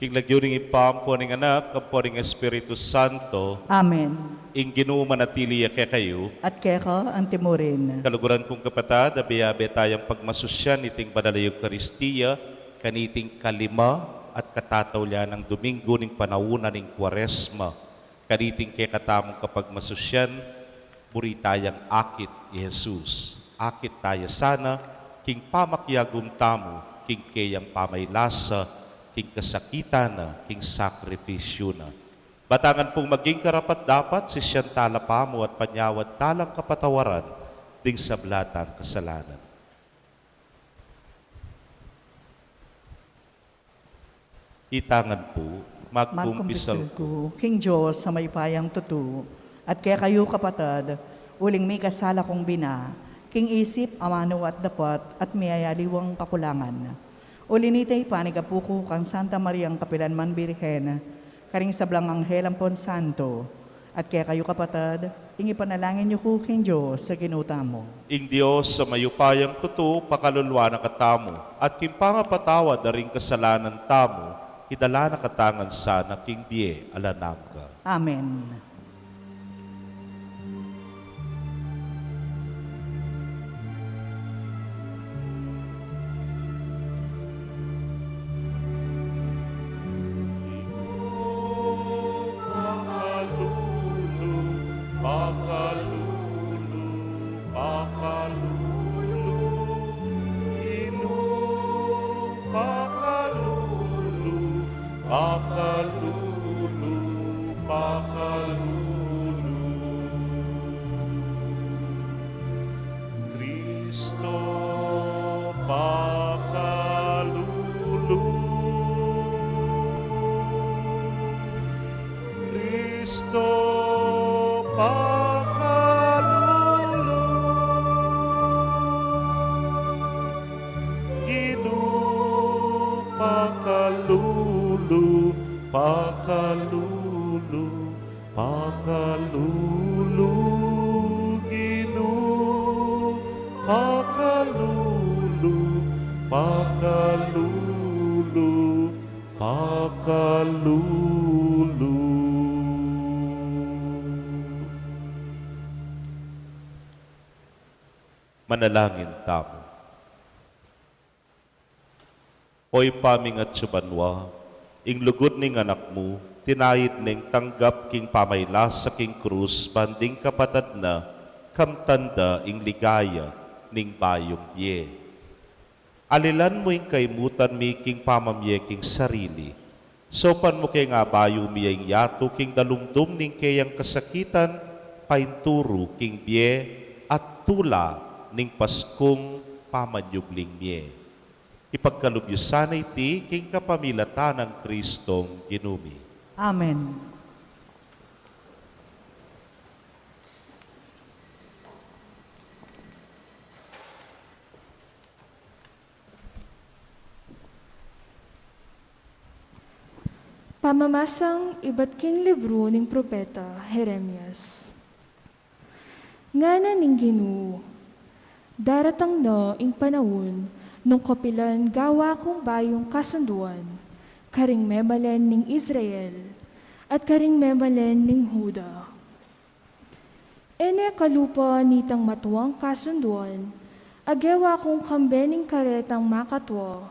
King lagyu ning Ibpa, ampo ning Anak, ampo ning Espiritu Santo. Amen. Ing Ginu manatili ya kekayu. At keka antimurin. Kaluguran kung kapatad, abe-abe tayang pagmasusyan iting banal a Eukaristia, kaniting kalima at katataulian nang Domingo ning panaun na ning Kuaresma. Kaniting kekatamung kapagmasusyan, buri tayang akit i Jesus. Akit taya sana king pamakiagum tamu king keyang pamaylasa, king kasakitan na, king sakrifisyu na. Batangan pung maging karapat-dapat, sisian tala pamu at panyawad talang kapatawaran ding sabla tang kasalanan. Itangan pu, magkumpisal ku king Dios a mayupayang tutu, at kekayu kapatad, uling mikasala kung bina, king isip, amanu at dapat, at miyayaliwang kakulangan. Uli nita, ipanyawad ku kang Santa Mariang kapilanman Birhen, karing sablang anghel ampon santo, at kekayu kapatad, ing ipanalangin yu ku king Dios a Ginu tamu. Ing Dios a mayupayang tutu pakaluluan na katamu, at king pangapatawad da ring kasalanan tamu, idala na katamu ngan sana king bie alang angga. Amen. Pakalulu, pakalulu, pakalulu, Ginu, pakalulu, pakalulu, pakalulu. Kristo, pakalulu. Kristo, pakalulu. Ginu, pakalulu, pakalulu, pakalulu, Ginu, pakalulu, pakalulu, pakalulu. Manalangin tamu. O Ibpa ming atsu banua, ing lugud ning Anak mu, tinaid neng tanggap king pamaylasa king krus, ban ding kapatad na, kamtan da ing ligaya ning bayung bie. Alilan mu ing kaimutan mi king pamamie king sarili. Saupan mu ke ing abayu mi ing yatu king dalumdum ning keyang kasakitan, painturu king bie at tula ning Paskung pamanyubling mie. Ipagkalub yu sana iti king kapamilatan nang Kristong Ginu mi. Amen. Pamamasang ibat king libru ning propeta Jeremias. Ngana ning Ginu, daratang na ing panaun nung kapilan gawa kung bayung kasunduan karing memalen ning Israel at karing memalen ning Juda. E ne kalupa nitang matuang kasunduan a gewa kung kambe ning karetang makatua,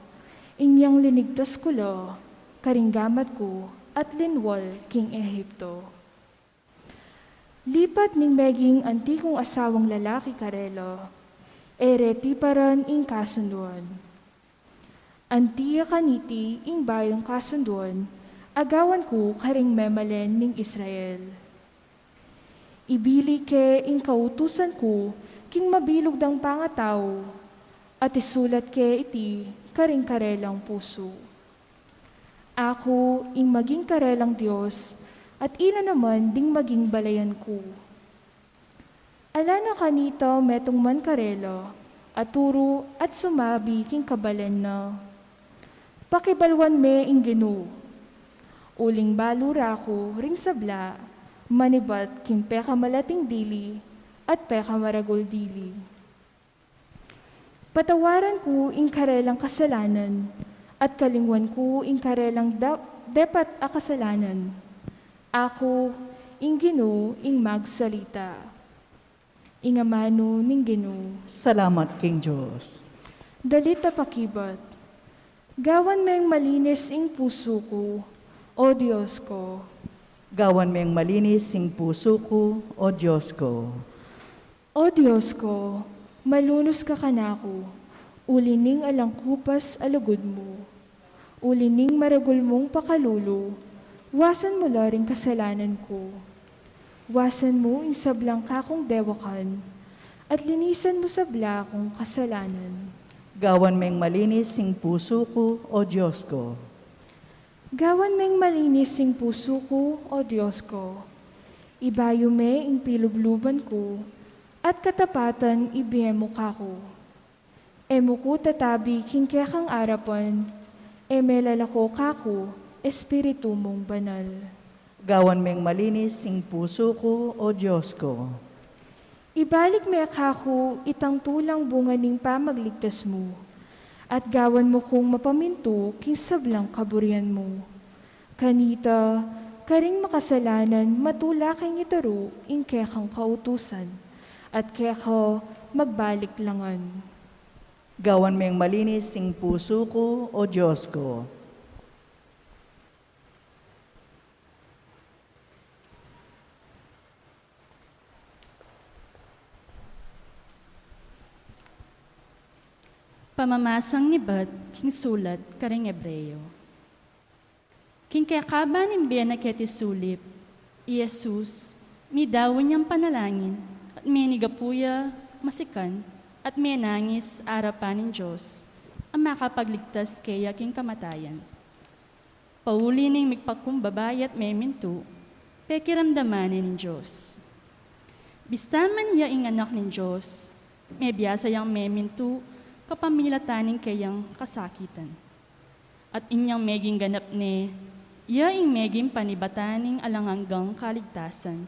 inyang linigtas ku la karing gamat ku at linwal king Ehipto. Lipat ning meging anti kung asawang lalaki karela, e re tiparan ing kasunduan. Anti ya kaniti ing bayung kasunduan a gawan ku karing memalen ning Israel. Ibili ke ing kautusan ku king mabilug dang pangatau, at isulat ke iti karing karelang pusu. Aku ing maging karelang Dios, at ila naman ding maging balayan ku. Ala na kanita metung man karela a turu at sumabi king kabalen na, "Pakibaluan me ing Ginu." Uling balu ra ku ring sabla manibat king pekamalating dili at pekamaragul dili. Patawaran ku ing karelang kasalanan, at kalingwan ku ing karelang da-, depat a kasalanan. Aku, ing Ginu, ing magsalita. Ing amanu ning Ginu. Salamat king Dios. Dalit a pakibat. Gawan meng malinis ing pusu ku, O Dios ku. Gawan meng malinis ing pusu ku, O Dios ku. O Dios ku, malunus ka kanaku, uli ning alang kupas a lugud mu. Uli ning maragul mung pakalulu, wasan mu la ring kasalanan ku. Wasan mu ing sablang kakung dewakan, at linisan mu sabla kung kasalanan. Gawan meng malinis ing pusu ku, O Dios ku. Gawan meng malinis ing pusu ku, O Dios ku. Ibayu me ing pilubluban ku, at katapatan ibie mu kaku. E mu ku tatabi king kekang arapan, e me lalako kaku Espiritu mung Banal. Gawan meng malinis ing pusu ku, O Dios ku. Ibalik me kaku itang tulang bunga ning pamagligtas mu, at gawan mu kung mapamintu king sablang kaburian mu. Kanita, karing makasalanan matula keng itaru ing kekang kautusan, at keka magbalik langan. Gawan meng malinis ing pusu ku, O Dios ku. Pamamasang nibat king sulat karing Hebreo. King kekaban ning bie na keti sulip, i Jesus, midaun yang panalangin, at menigapu ya masikan, at menangis arapan ning Dios, a makapagligtas keya king kamatayan. Pauli ning migpakumbaba ya't memintu, pekiramdaman ne ning Dios. Bista man ya ing Anak ning Dios, mebiasa yang memintu kapamilatan ning keyang kasakitan. At inyang meging ganap ne, ya ing meging panibatan ning alang anggang kaligtasan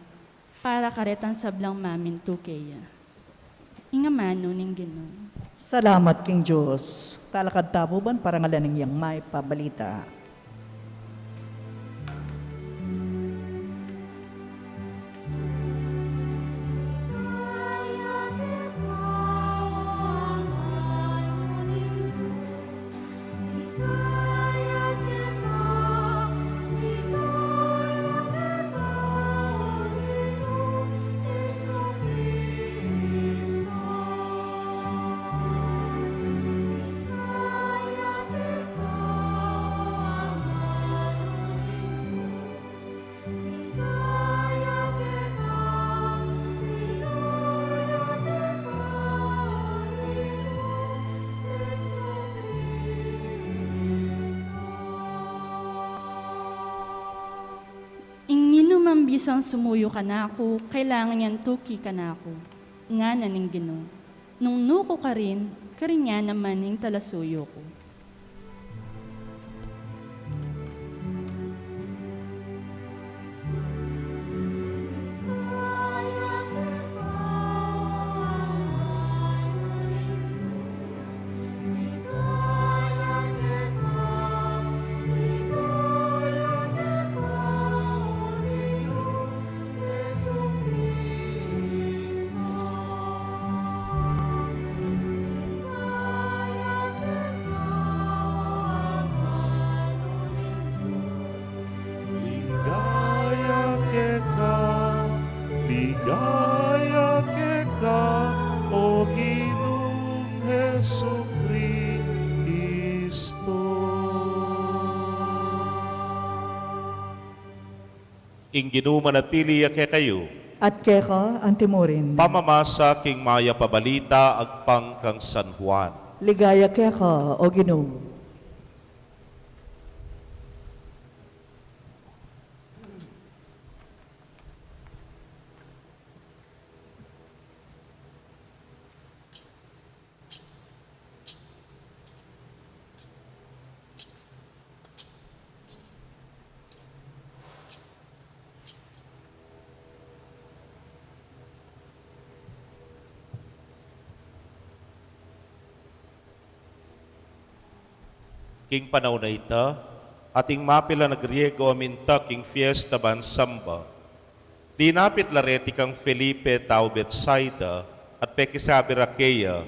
para karetang sablang mamintu keya. Ing amanu ning Ginu. Salamat king Dios. Talakad tamu ban parangalan ing yang mayap a balita. Ing ninumang bisang sumuyu kanaku, kailangan yang tuki kanaku, ngana ning Ginu. Nung nu ku karin, karin ya naman ing talasuyu ku. Ligaya keka, ligaya keka, o Ginung Jesucristo. Ing Ginu manatili ya kekayu. At keka antimurin. Pamamasa king mayap a balita agpang kang San Juan. Ligaya keka, o Ginu. King panaun a ita, Ating mapilan a Griego a minta king fiesta ban samba. Linapit la reti kang Felipe, tau Betsaida, at pekisabi ra keya,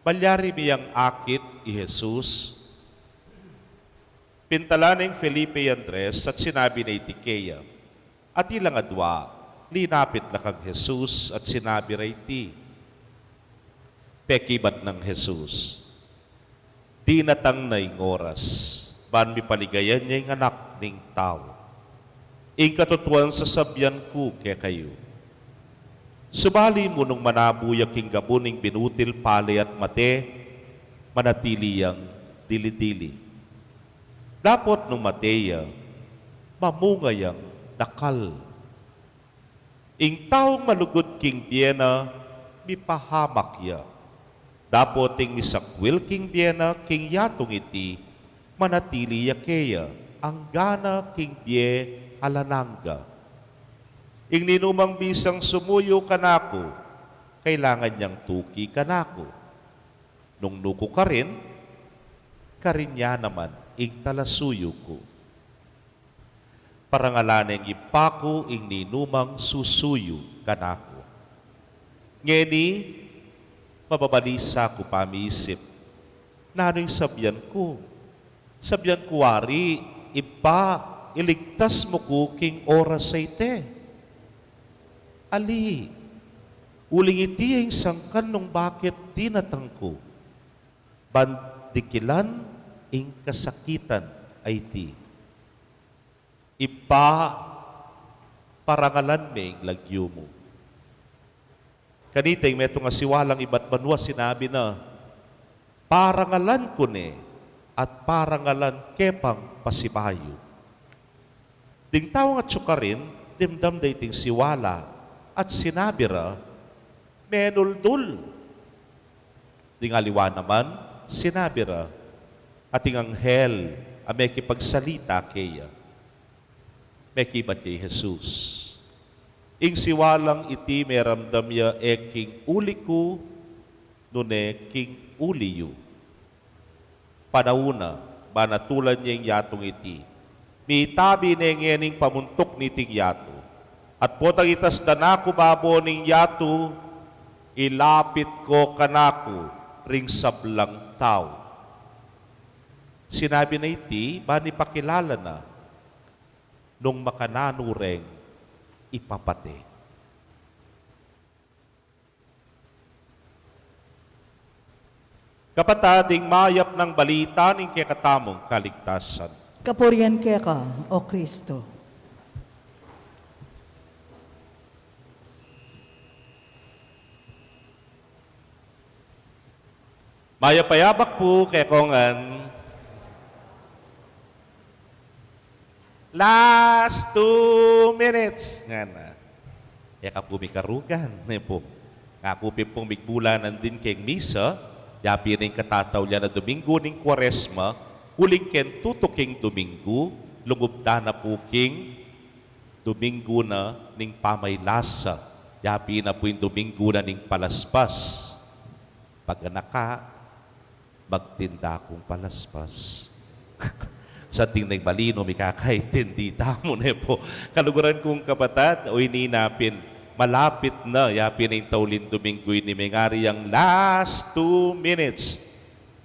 "Malyari mi yang akit i Jesus?" Pintalan neng Felipe i Andres at sinabi na iti keya. At ilang adwa, linapit la kang Jesus at sinabi ra iti. Pekibat nang Jesus, "Dinatang na ing oras, ban mipaligayan ya ing Anak ning Tau. Ing katutuan sasabian ku kekayu, subali mu nung manabu ya king gabu ning binutil pale at mate, manatili yang dili-dili. Dapot nung mate ya, mamunga yang dakal. Ing taung malugud king bie na, mipahamak ya. Dapot ing misakwil king bie na king yatung iti, manatili ya keya anggana king bie alang angga. Ing ninumang bisang sumuyu kanaku, kailangan yang tuki kanaku. Nung nuku karin, karin ya naman ing talasuyu ku. Parangalan neng Ibpa ku ing ninumang susuyu kanaku." Ngeni, mababalisa ku pamisip, "Nanu ing sabian ku? Sabian ku wari, 'Ibpa, iligtas mu ku king oras a iti'? Ali, uling iti ya ing sangkan nung bakit dinatang ku, ban dikilan ing kasakitan a iti. Ibpa, parangalan me ing lagyu mu.'" Kanita ing metung a siwalang ibat banua sinabi na, "Parangalan ku ne, at parangalan ke pang pasibayu." Ding taung atyu karin, dimdam da iting siwala, at sinabi ra, "Menuldul." Ding aliwa naman, sinabi ra, "Ating anghel a mekipagsalita keya." Mekibat ya i Jesus. Ing siwalang iti meramdam ya e king uli ku, nune king uli yu. Panaun na, ban atulan ye ing yatung iti. Mitabi ne ngening pamuntuk niting yatu. At potang itas da na ku babo ning yatu, ilapit ko kanaku ring sablang tau. Sinabi na iti, ban ipakilala na nung makananu reng ipapate. Kapatad, ing mayap nang balita ning kekatamung kaligtasan. Kapurian keka, O Kristo. Mayap a yabak pu kekongan. Last two minutes, ngana. E ka pu mikarugan, ne pu. Ngaku pin pung migbulanan din keng misa, yapin ing katataulian a Domingo ning Kuaresma, uling keng tutuking Domingo, lungub da na pu king Domingo na ning Pamaylasa, yapin na pu ing Domingo na ning Palaspas. Pag anak ka, magtinda kung palaspas. Sa ting neng bali no, mikakaintindi tamu ne pu. Kaluguran kung kapatad, o ini na pin, malapit na, yapin ing tauling Domingo ini, mengari yang last two minutes.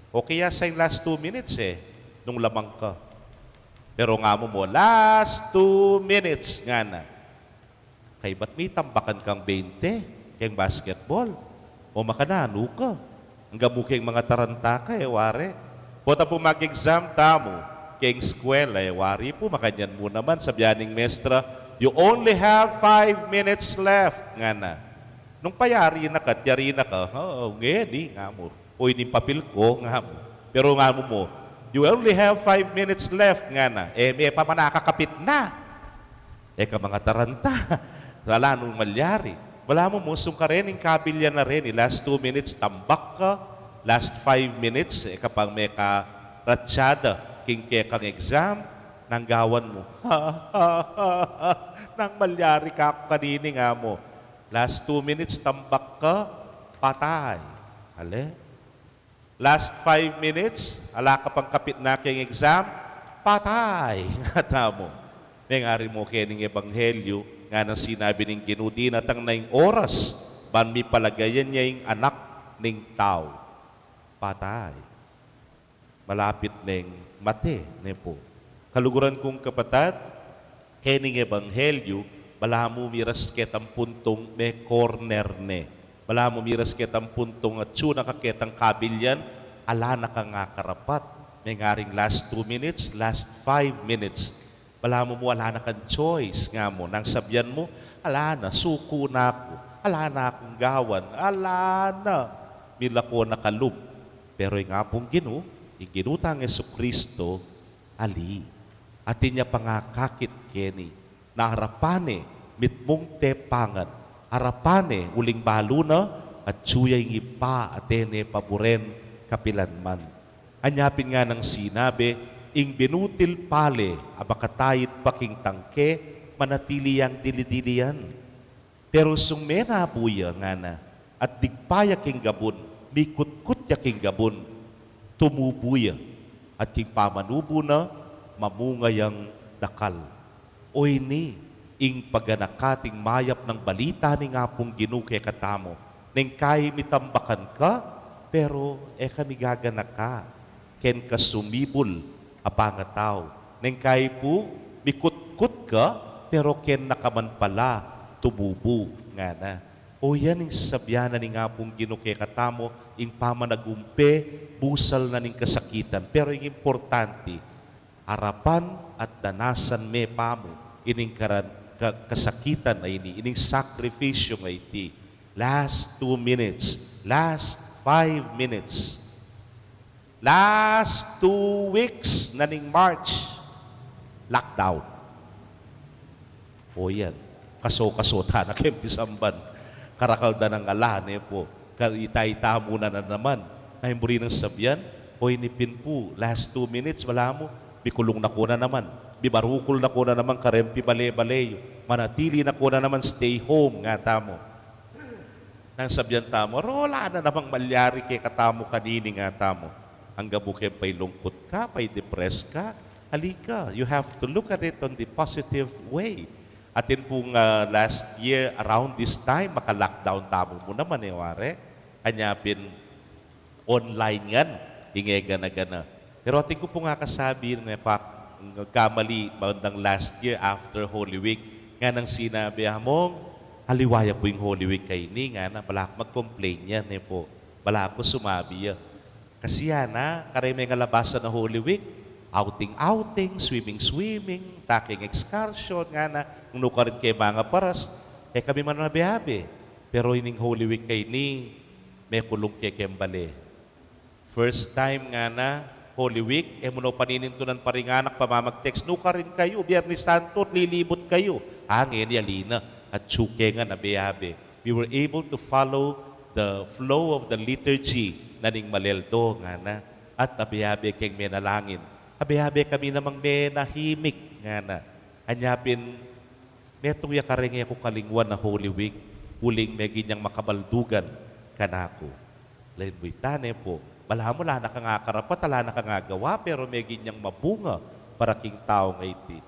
Okay ya sa ing last two minutes e, nung lamang ka. Pero ngamu mu, "Last two minutes," ngana. Kaybat mitambakan kang bente keng basketball. O makananu ka? Angga mu keng mangataranta ka e, wari. Pota pu mag-exam tamu keng eskwela e, wari pu, makanyan mu naman, sabian ning mestra, "You only have five minutes left," ngana. Nung payari na ka, yari na ka, "O, ngeni," ngamu. "O, ini ing papil ku," ngamu. Pero ngamu mu, "You only have five minutes left," ngana. E, me pa man akakapit na. E ka mangataranta. Ala nung malyari. Balamu mu, sungkarin ing kabilyan na reni, last two minutes, tambak ka, last five minutes, e ka pang mekaratsada king kekang exam, nanu gawan mu? "Nanu malyari kaku kanini?" ngamu. Last two minutes, tambak ka, patay. Ale? Last five minutes, ala ka pang kapit na keng exam, Patay! Ngatamu. Mengari mu kening ebanghelyu, nganang sinabi ning Ginu, dinatang na ing oras, ban mipalagayan ya ing Anak ning Tau. Patay. Malapit neng mate, ne pu. Kaluguran kung kapatad, kening ebanghelyu, balamu miras ketang puntung me-corner ne. Balamu miras ketang puntung atyu na ka ketang kabilyan, ala na kang akarapat. Mengaring last two minutes, last five minutes. Balamu mu ala na kang choice, nga mu, nang sabyan mu, ala na, suku na ku, ala na kung gawan, ala na, milako na kalub. Pero ing Apung Ginu, ing Ginu tang Jesucristo, ali. Atin ya pangakakit keni, na arapan ne, mitmung tepangan, arapan ne, uling balu na, atyu ya ing Ibpa, atin ne paburen, kapilan man. Anya pin nganang sinabi, ing binutil pale, a makataid pa king tangke, manatili yang dili-dili yan. Pero sung menabu ya ngana, at digpa ya king gabun, mikutkut ya king gabun, tumubu ya, at king pamanubu na, mamunga yang dakal. O ini, ing paganaka ating mayap nang balita ning Apung Ginu kekatamu, neng kai mitambakan ka, pero e ka migaganaka, ken ka sumibul a pangatau. Neng kai pu, mikutkut ka, pero ken na ka man pala tumubu, ngana. O yan ing sasabyan na ning Apung Ginu kekatamu, ing pamanagumpe, busal na ning kasakitan. Pero ing importante, arapan at danasan me pamu, ining karan-, ka-, kasakitan a ini, ining sakripisyu a iti. Last two minutes, last five minutes. Last two weeks na ning March, lockdown. O yan, kaso-kaso ta na keng pisamban. Karakal da nang ala, ne pu. Ka-, ita-ita mu na naman. Naimburi nang sabyan, o ini pin pu, last two minutes, balamu, mikulung na ku na naman. Mibarukul na ku na naman, kareng pibale-bale yu. Manatili na ku na naman, stay home, ngatamu. Nang sabyan tamu, "Rola, ala na namang malyari kekatamu kanini," ngatamu. Angga mu keng pailungkut ka, paidepress ka, ali ka. You have to look at it on the positive way. Atin pung, ah, last year, around this time, maka-lockdown tamu mu naman, e wari. Anya pin, online ngan, ing e gana-gana. Pero atin ku pung akasabi ne, pa, kamali, bandang last year after Holy Week, nganang sinabi, "Among, aliwa ya pu ing Holy Week kaini," ngana, balaku mag-complain ya, ne pu. Balaku sumabi ya. Kasi ana, kareng mengalabasan a Holy Week, outing-outing, swimming-swimming, taking excursion, ngana, nung nukarin keng mangaparas, e kami man abe-abe. Pero ining Holy Week kaini, mekulung ke keng bale. First time ngana, Holy Week, e mu no paninintunan pa ring anak, pamamag-text, "Nukarin kayu, Biernes Santo, at lilibut kayu." A, ngeni ali na, atyu ke ngan abe-abe. We were able to follow the flow of the liturgy na ning Maleldo, ngana. At abe-abe keng menalangin. Abe-abe kami namang menahimik, ngana. Anya pin, metung ya kareng e ku kalingwan a Holy Week, uling meging yang makabaldugan kanaku. Lain mu ita, ne pu. Balamu ala na kang akarapat, ala na kang agawa, pero meging yang mabunga para king tau a iti.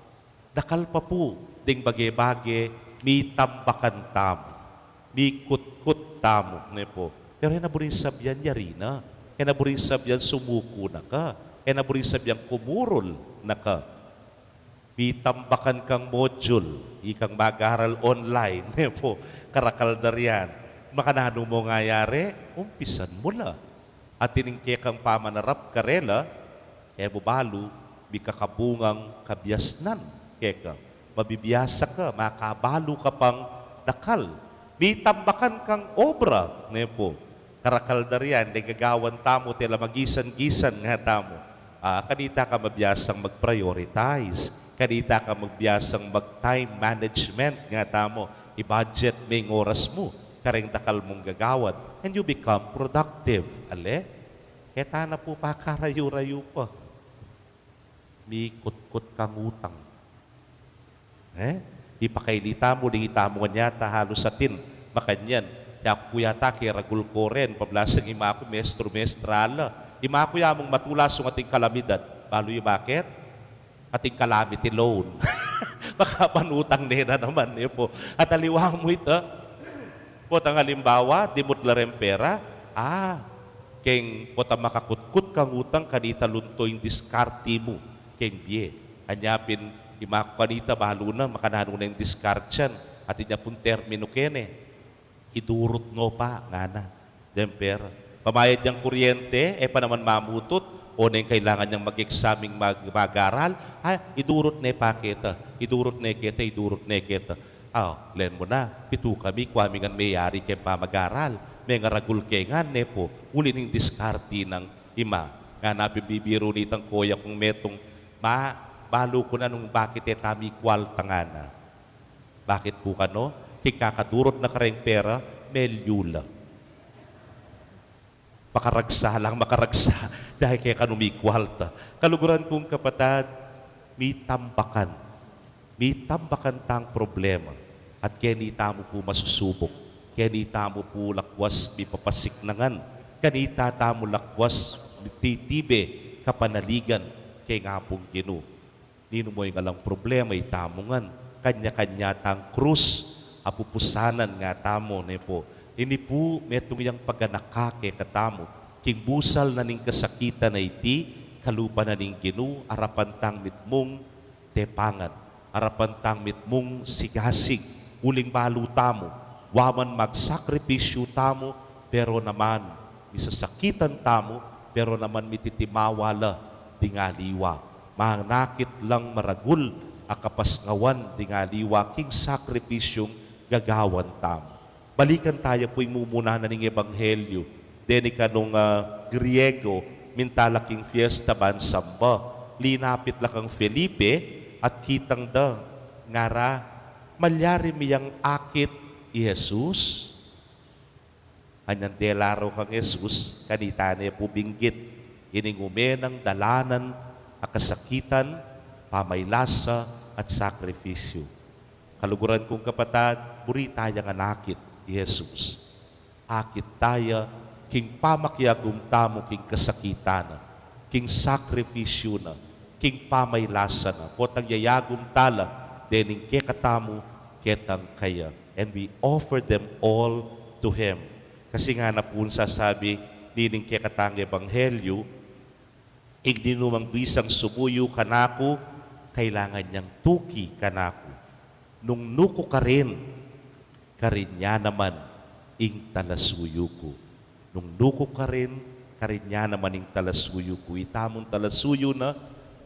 Dakal pa pu ding bage-bage, mitambakan tamu, mikutkut tamu, ne pu. Pero e na buring sabyan yari na. E na buring sabyan sumuku na ka. E na buring sabyan kumurul na ka. Mitambakan kang module, ikang mag-aral online, ne pu, karakal da rian. Makananu mung ayari, umpisan mu la. At ining kekang pamanarap karela, e mu balu, mikakabungang kabiasnan keka. Mabibiasa ka, makabalu ka pang dakal. Mitambakan kang obra, ne pu. Karakal da rian, deng gagawan tamu, tela magisan-gisan ngatamu. A, kanita ka mabiasang mag-prioritize, kanita ka mabiasang mag-time management ngatamu, i-budget me ing oras mu kareng dakal mung gagawan, and you become productive. Ale? E ta na pu pakarayu-rayu pa. Mikutkut kang utang. E? Ipakaili tamu, ding itamu ngan yata halus atin makanyan. Yaku pu yata keragul ko ren, pablasang ima ku mestru-mestra la. Ima ku ya mung matula sung ating kalamidad. Balu yu bakit? ating calamity loan. Makapanutang ne na naman, e pu. At aliwa mu ita, potang alimbawa, dimut la reng pera, a, keng potang makakutkut kang utang, kanita lunto ing diskarte mu keng bie. Anya pin, imaku kanita, balu na makananu na ing diskartean, atin ya pung terminu kene. Idurut no pa, ngana. Deng pera. Pamayad yang kuryente, e pa naman mamutut, o neng kailangan yang mag-exam ing mag-, mag-aral, a, idurut ne pa keta, idurut ne keta, idurut ne keta. A, len mu na, pitu kami, kua mi ngan meyari keng pamag-aral, mengaragul ke ngan, ne pu, uli ning diskarte nang ima. Ngana pin bibiru nitang koya kung metung, ma, balu ku na nung bakit e ta mikwalta, ngana. Bakit pu kanu? King kakadurut na kareng pera, melyu la. Makaragsa lang, makaragsa. Dahil kaya kanu mikwalta. Kaluguran kung kapatad, mitambakan. Mitambakan tang problema. At keni tamu pu masusubuk. Keni tamu pu lakwas mipapasiknangan. Kanita tamu lakwas mititibe kapanaligan keng Apung Ginu. Ninu mu ing alang problema, itamu ngan. Kanya-kanya tang krus a pupusanan, ngatamu, ne pu. Ini pu, metung yang paganaka kekatamu. King busal na ning kasakitan a iti, kalupa na ning Ginu, arapan tang mitmung tepangan. Arapan tang mitmung sigasig. Uling balu tamu, wa man magsakripisyu tamu, pero naman, misasakitan tamu, pero naman mititimawa la ding aliwa. Manakit lang maragul a kapasngawan ding aliwa king sakripisyung gagawan tamu. Balikan taya pu ing mumuna na ning ebanghelyu. Deni kanung, ah, Griego, minta la king fiesta ban samba. Linapit la kang Felipe at kitang da, ngara, malyari mi yang akit i Jesus? Anyang dela ro kang Jesus, kanita ne pu binggit ining ume nang dalanan a kasakitan, pamaylasa, at sakripisyu. Kaluguran kung kapatad, buri taya ngan akit i Jesus. Akit taya king pamakiagum tamu king kasakitan na, king sakripisyu na, king pamaylasa na, potang yayagum tala dening kekatamu ketang kaya. And we offer them all to Him. Kasi ngana pu sasabi nining kekatang ebanghelyu, ing ninumang bisang sumuyu kanaku, kailangan yang tuki kanaku. Nung nu ku karin, karin ya naman ing talasuyu ku. Nung nu ku karin, karin ya naman ing talasuyu ku. Itamung talasuyu na,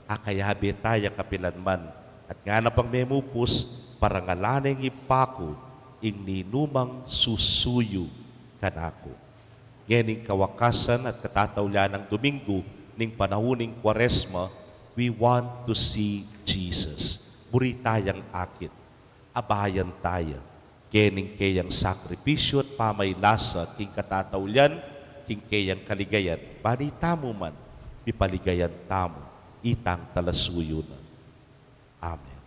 akayabe taya kapilan man. At ngana pang memupus, parangalan neng Ibpa ku ing ninumang susuyu kanaku. Ngening kawakasan at katataulian nang Domingo ning panaun ning Kuaresma, we want to see Jesus. Buri tayang akit. Abayan taya kening keyang sakripisyu at pamaylasa king katataulian, king keyang kaligayan, ban itamu man mipaligayan tamu, itang talasuyu na. Amen.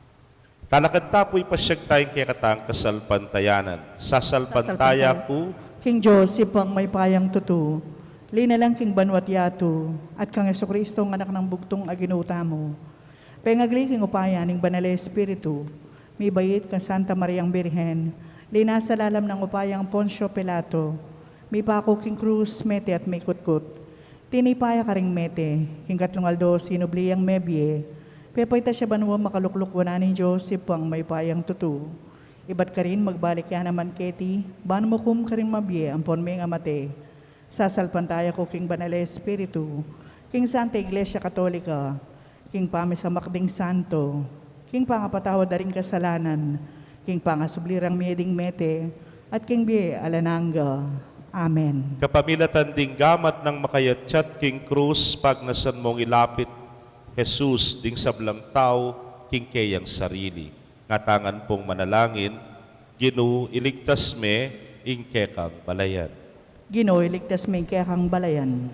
Talakad ta pu, ipasyag taya ing kekatang kasalpantayanan. Sasalpantaya ku king Dios, Ibpang mayupayang tutu, linalang king banua't yatu, at kang Jesucristo, ing Anak nang bugtung a Ginu tamu. Pengagli king upaya ning Banal a Espiritu, mibait kang Santa Mariang Birhen, linasa lalam nang upayang Poncio Pilato, mipaku king krus, mete at mikutkut. Tinipa ya karing mete, king katlung aldo sinubli yang mebie. Pepaitas ya banua, makalukluk wanan ning Dios, Ibpang mayupayang tutu. Ibat karin magbalik ya naman keti, ban mukum karing mabie ampon mengamate. Sasalpantaya ku king Banal a Espiritu, king Santa Iglesia Katolika, king pamisamak ding santo, king pangapatawad da ring kasalanan, king pangasubli rang mie ding mete, at king bie alang angga. Amen. Kapamilatan ding gamat nang makayatsyat king krus, pagnasan mung ilapit Jesus ding sablang tau king keyang sarili. Ngatamu ngan pung manalangin, Ginu, iligtas me ing kekang balayan. Ginu, iligtas me ing kekang balayan.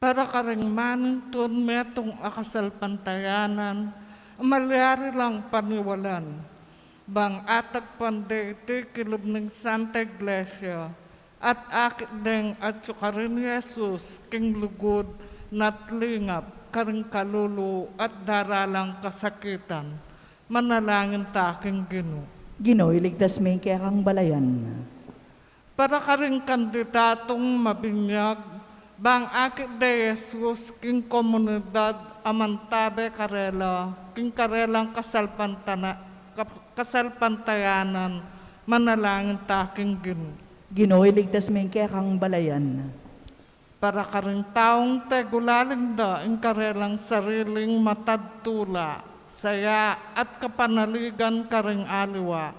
Para karing manintun metung a kasalpantayanan, malyari lang paniwalan. Bang atagpan de iti kilub ning Santa Iglesia, at akit deng atyu karin i Jesus king lugud na't lingap karing kalulu at daralang kasakitan, manalangin ta king Ginu. Ginu, iligtas me ing kekang balayan. Para karing kandidatung mabinyag, bang akit de Jesus king komunidad a mantabe karela king karelang kasalpantana-, kap-, kasalpantayanan, manalangin ta king Ginu. Ginu, iligtas me ing kekang balayan. Para karing taung tegulaling da ing karelang sariling matad tula, saya at kapanaligan karing aliwa,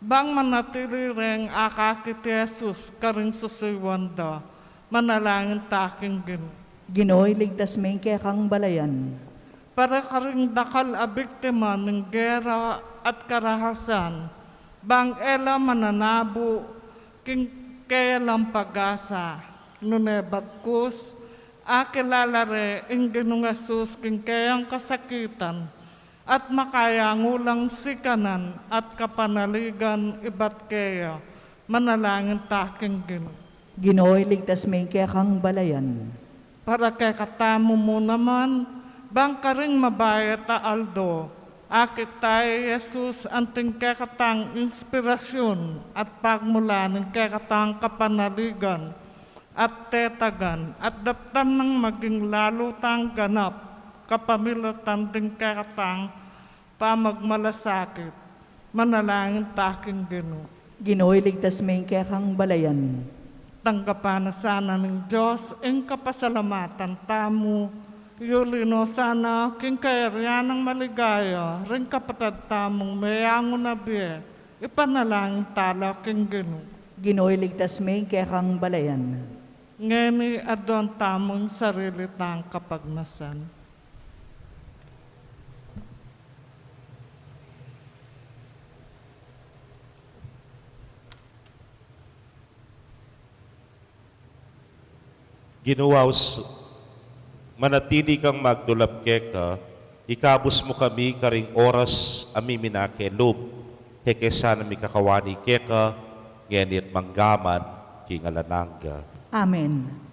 bang manatili reng akakit i Jesus karing susuiwan da, manalangin ta king Ginu. Ginu, iligtas me ing kekang balayan. Para karing dakal a biktima ning gera at karahasan, bang e la mananabu king keya lang pag-asa, nune bagkus akilala re ing Ginung Jesus king keyang kasakitan, at makayangu lang sikanan at kapanaligan ibat keya, manalangin ta king Ginu. Ginu, iligtas me ing kekang balayan. Para kekatamu mu naman, bang karing mabayat a aldo, akit ta i Jesus anting kekatang inspirasyun at pagmula ning kekatang kapanaligan at tetagan, at daptan nang maging lalu tang ganap kapamilatan ding kekatang pamagmalasakit, manalangin ta king Ginu. Ginu, iligtas me ing kekang balayan. Tanggapan na sana ning Dios ing kapasalamatan tamu, yuli no sana king kayarian nang maligaya ring kapatad tamung meyangu na bie, ipanalangin ta la king Ginu. Ginu, iligtas me ing kekang balayan. Ngeni aduan tamu ing sarili tang kapagnasan. Ginu, aus manatili kang magdulap keka, ikabus mu kami karing oras a miminakelub, he ke sana mikakawani keka, ngeni at manggaman king alang angga. Amen.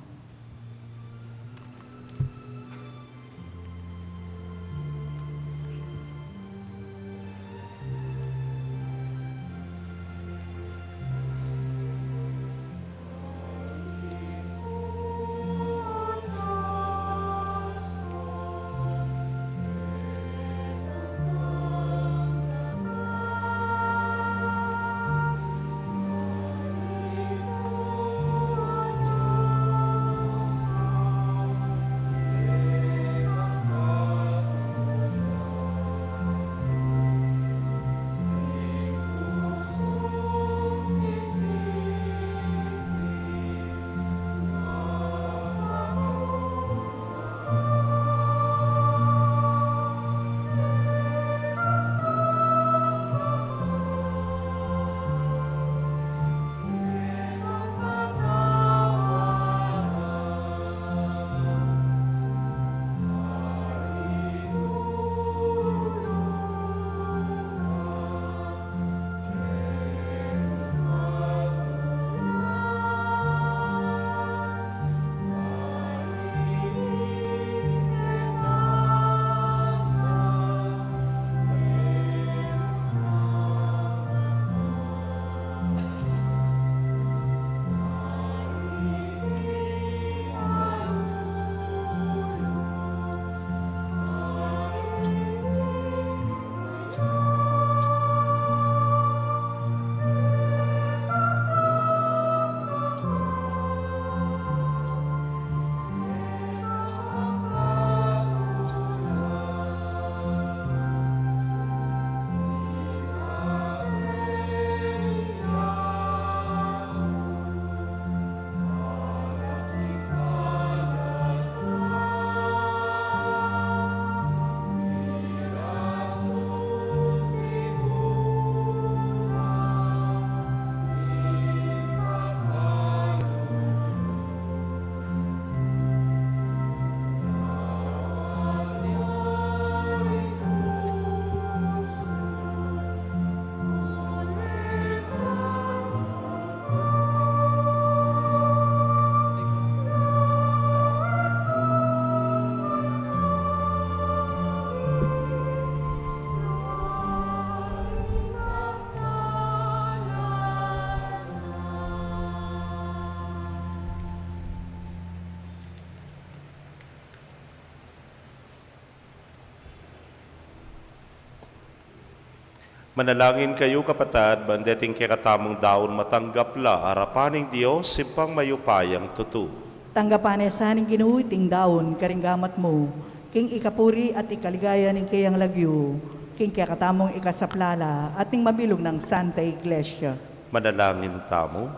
Manalangin kayu, kapatad, ban deting kekatamung daun matanggap la arapan ning Dios, Ibpang mayupayang tutu. Tanggapan na sa ning Ginu iting daun karing gamat mu, king ikapuri at ikaligaya ning keyang lagyu, king kekatamung ikasaplala at ning mabilug nang Santa Iglesia. Manalangin tamu.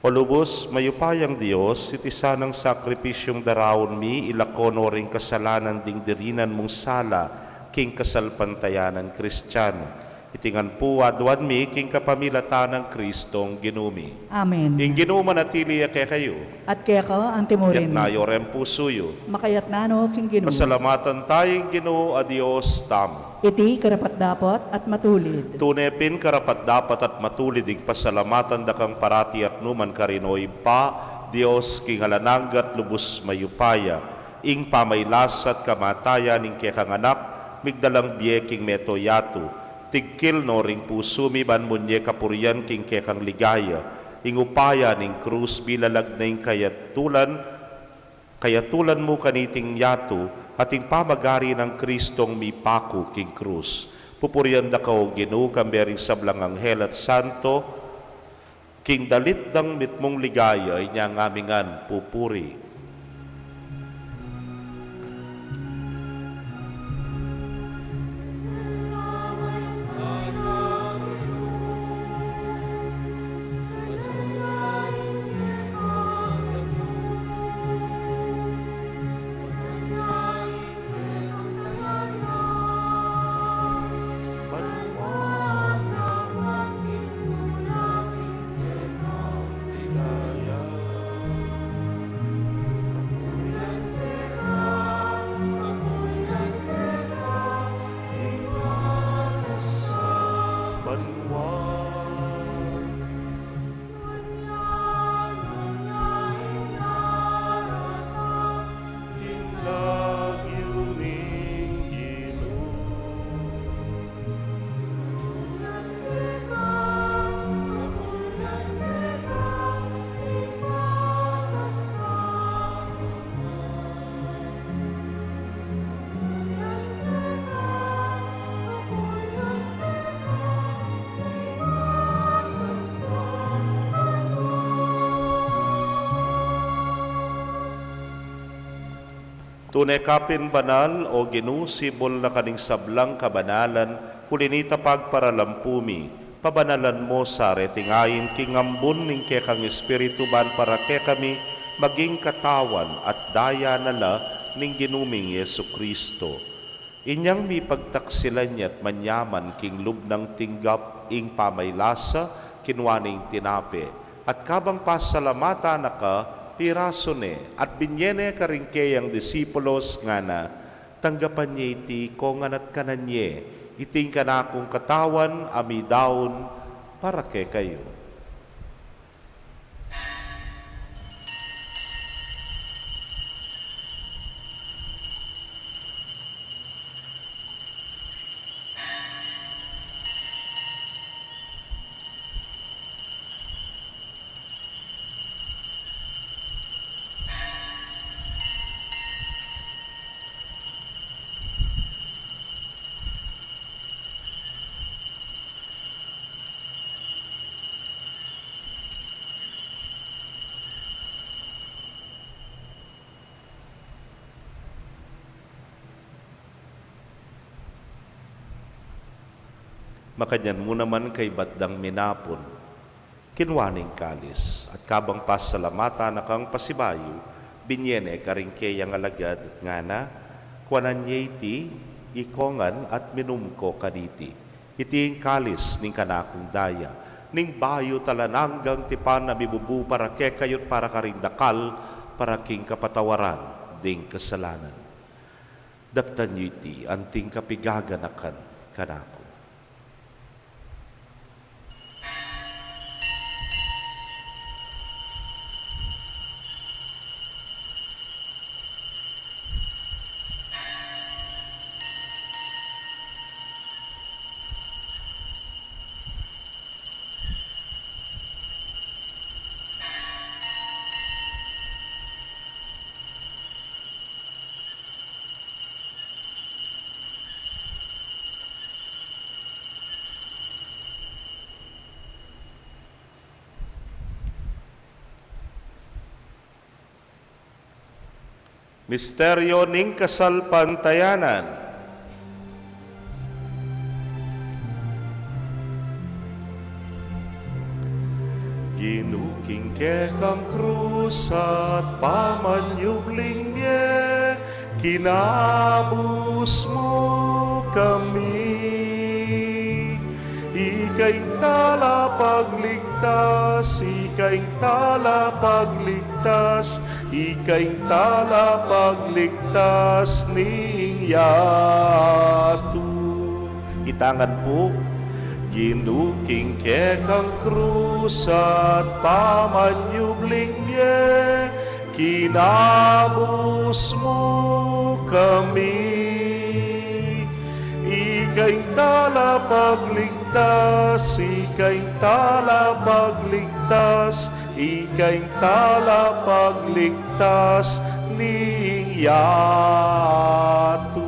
O lubus mayupayang Dios, iti sanang sakripisyung daraun mi, ilako no ring kasalanan ding dirinan mung sala king kasalpantayanan Kristianu. Iti ngan pu aduan mi king kapamilatan nang Kristong Ginu mi. Amen. Ing Ginu manatili ya kekayu. At keka antimurin. Itas yu reng pusu yu. Makaitas no king Ginu. Pasalamatan taya ing Ginu a Dios tamu. Iti karapat-dapat at matulid. Tune pin karapat-dapat at matulid ing pasalamatan da kang parati at nukarin man, o Ibpa, Dios king alang angga at lubus mayupaya. Ing pamagkasakit at kamatayan ning kekang Anak, migdalang bie king mabilug a yatu, tigkil no ring pusu mi ban munye kapurian king kekang ligaya. Ing upaya ning krus, bilalag na ing kayatulan, kayatulan mu kaniting yatu, at ing pamagari nang Kristong mipaku king krus. Pupurian da ka, o Ginu, kambe ring sablang anghel at santo, king dalit dang mitmung ligaya, inya ngan mi ngan pupuri. Tune ka pin banal, o Ginu, sibul na ka ning sablang kabanalan, uli na nita pagparalampu mi, pabanalan mu sa reting ain king ambun ning kekang Espiritu, ban para kekami maging katawan at daya na la ning Ginu ming Jesucristo. Inyang mipagtaksilan ya at manyaman king lub nang tinggap ing pamagkasakit, kinua ne ing tinape, at kabang pasalamatan na ka, pirasu ne, at binye ne karing keyang disipulos, ngana: Tanggapan ye iti ikongan at kanan ye, iti ing kanakung katawan a midaun para kekayu. Makanyan mu naman kaybat dang minapun, kinua ne ing kalis, at kabang pasalamatan na kang pasibayu, binye ne karing keyang alagad, at ngana: Kuanan ye iti ikongan at minum ko kaniti. Iti ing kalis ning kanakung daya, ning bayu at alang anggang tipan a mibubu para kekayu at para karing dakal, para king kapatawaran ding kasalanan. Daptan yu iti anting kapaganakan kanaku. Misteryo ning kasalpantayanan. Ginu, king kekang krus at pamanyubling mie, kinabus mu kami. Ika ing talapagligtas, ika ing talapagligtas, ika ing talapagligtas ning yatu. Itang ngan pu. Ginu, king kekang krus at pamanyubling mie, kinabus mu kami. Ika ing talapagligtas, ika ing talapagligtas, ika ing talapagligtas ning yatu.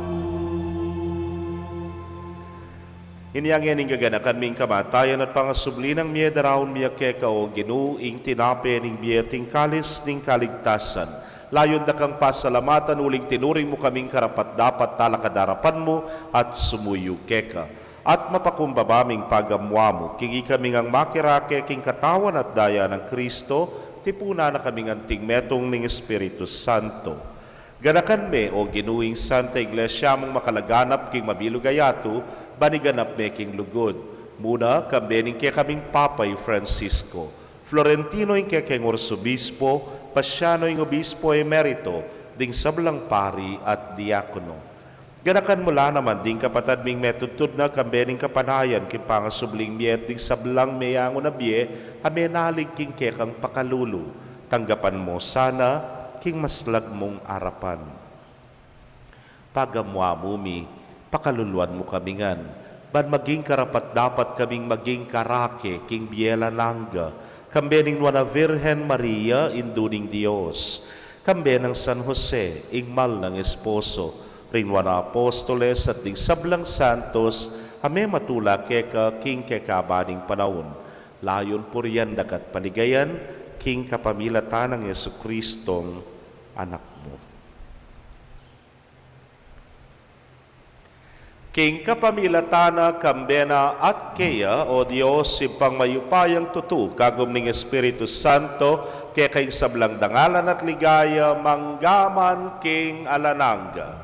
Inya ngeni ing gaganakan mi ing kamatayan at pangasubli nang mie, daraun mi ya keka, o Ginu, ing tinape ning bie at ing kalis ning kaligtasan. Layun da kang pasalamatan uling tinuring mu kaming karapat-dapat talakad king arapan mu at sumuyu keka. At mapakumbaba ming pagamuan mu, king ikami ngang makirake king katawan at daya nang Kristo, tipunan na kaming anting metung ning Espiritu Santo. Ganakan me, o Ginu, ing Santa Iglesia mung makalaganap king mabilug a yatu, ban iganap me king lugud. Muna, kambe ning kekaming Papa i Francisco, Florentino ing kekeng Arsobispo, Paciano ing Obispo Emerito, ding sablang pari at diakono. Ganakan mu la naman ding kapatad ming metudtud na kambe ning kapanayan king pangasubling mie at ding sablang meyangu na bie a menalig king kekang pakalulu. Tanggapan mu sana king maslag mung arapan. Pagamuan mu mi, pakaluluan mu kami ngan, ban maging karapat-dapat kaming maging karake king bie alang angga, kambe ning Nuan a Virgen Maria, Indu ning Dios, kambe nang San Jose, ing mal nang esposo, ring Nuan a Apostoles at ding sablang santos a mematula keka king kekaban ning panaun. Layun purian daka at paligayan king kapamilatan nang Jesucristong Anak mu. King kapamilatan na, kambe na at keya, o Dios, Ibpang mayupayang tutu, kagum ning Espiritu Santo, keka ing sablang dangalan at ligaya, mangga man king alang angga.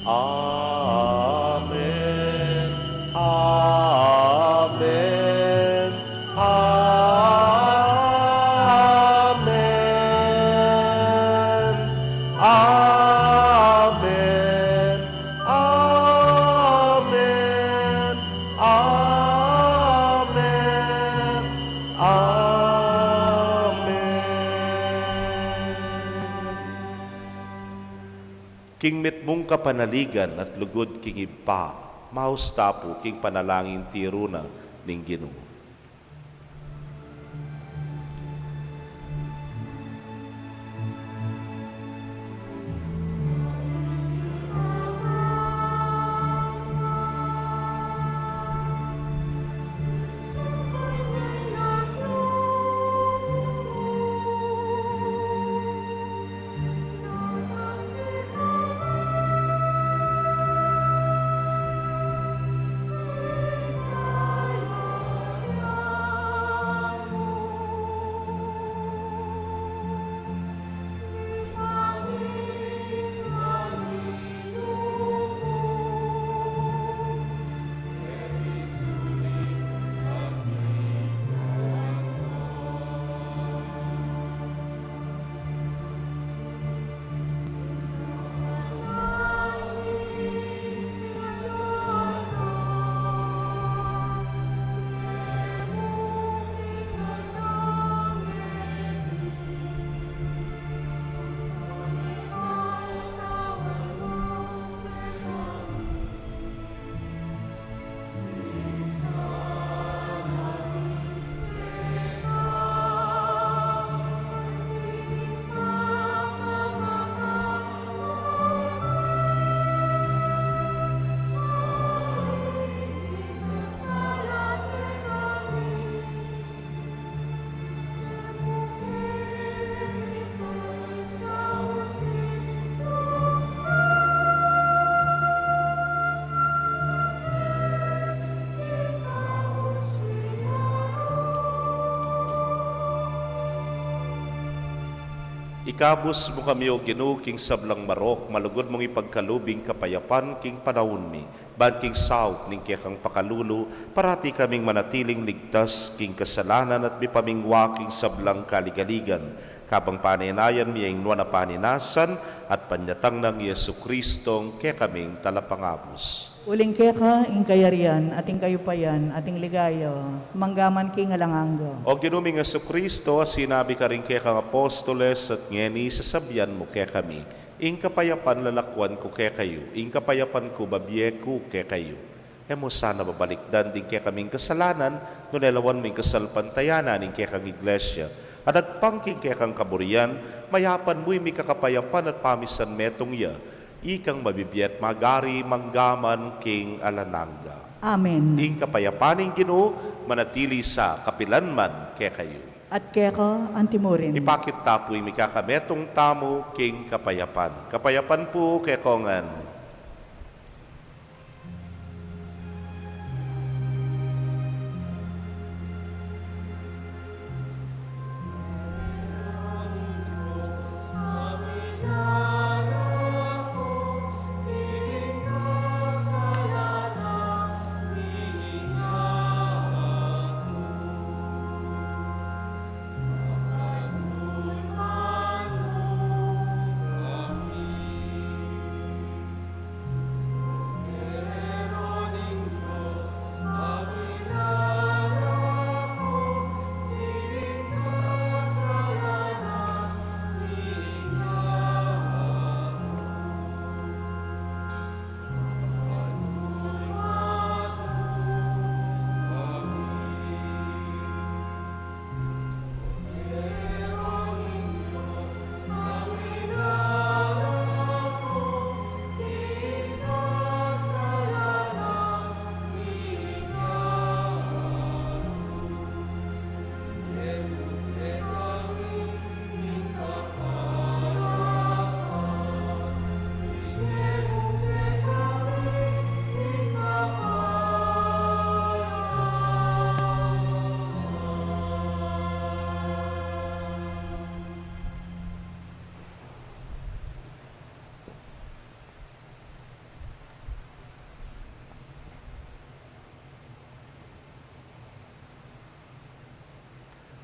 Amen. Amen. Amen. Amen. Amen. Amen. Amen. King mitmung kapanaligan at lugud king Ibpa, maus ta pu king panalangin tiru na ning Ginu. Ikabus mu kami, O Ginu, king sablang marok, malugud mung ipagkalub ing kapayapan king panaun mi, ban king saup ning kekang pakalulu, parati kaming manatiling ligtas king kasalanan at mipamingwa king sablang kaligaligan, kabang panenayan mi ing nuan a paninasan at panyatang nang Jesucristong kekaming Talapangabus. Uling keka ing kayarian, at ing kayupayan, at ing ligaya, manggaman king alang angga. O Ginu ming Jesucristo, a sinabi karing kekang apostoles, at ngeni sasabian mu kekami, ing kapayapan lalakuan ku kekayu, ing kapayapan ku babie ku kekayu. E mu sana babalikdan ding kekaming kasalanan, nune lawan mu ing kasalpantayanan ning kekang Iglesia, a agpang king kekang kaburian, mayapan mu ing mikakapayapan at pamisan metung ya, ikang mabibie at magari manggaman king alang angga. Amen. Ing kapayapan ning Ginu manatili sa kapilan man kekayu. At keka antimurin. Ipakit ta pu ing mikakametung tamu king kapayapan. Kapayapan pu kekongan.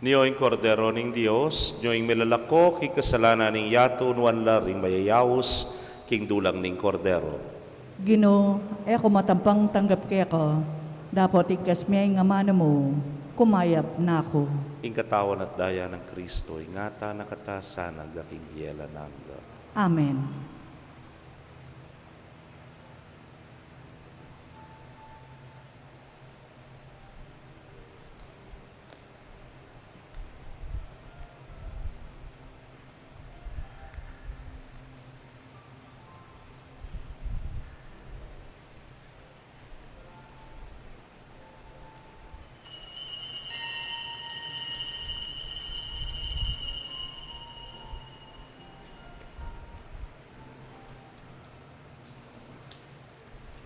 Nio ing Kordero ning Dios, nio ing milalako king kasalanan ning yatu, nuan la ring mayayaus king dulang ning Kordero. Ginu, e ku matampang tanggap keka, dapot igkas me ing amanu mu, kumayap na ku. Ing katawan at daya nang Kristo, ingatan na kata sana angga king bie alang angga. Amen.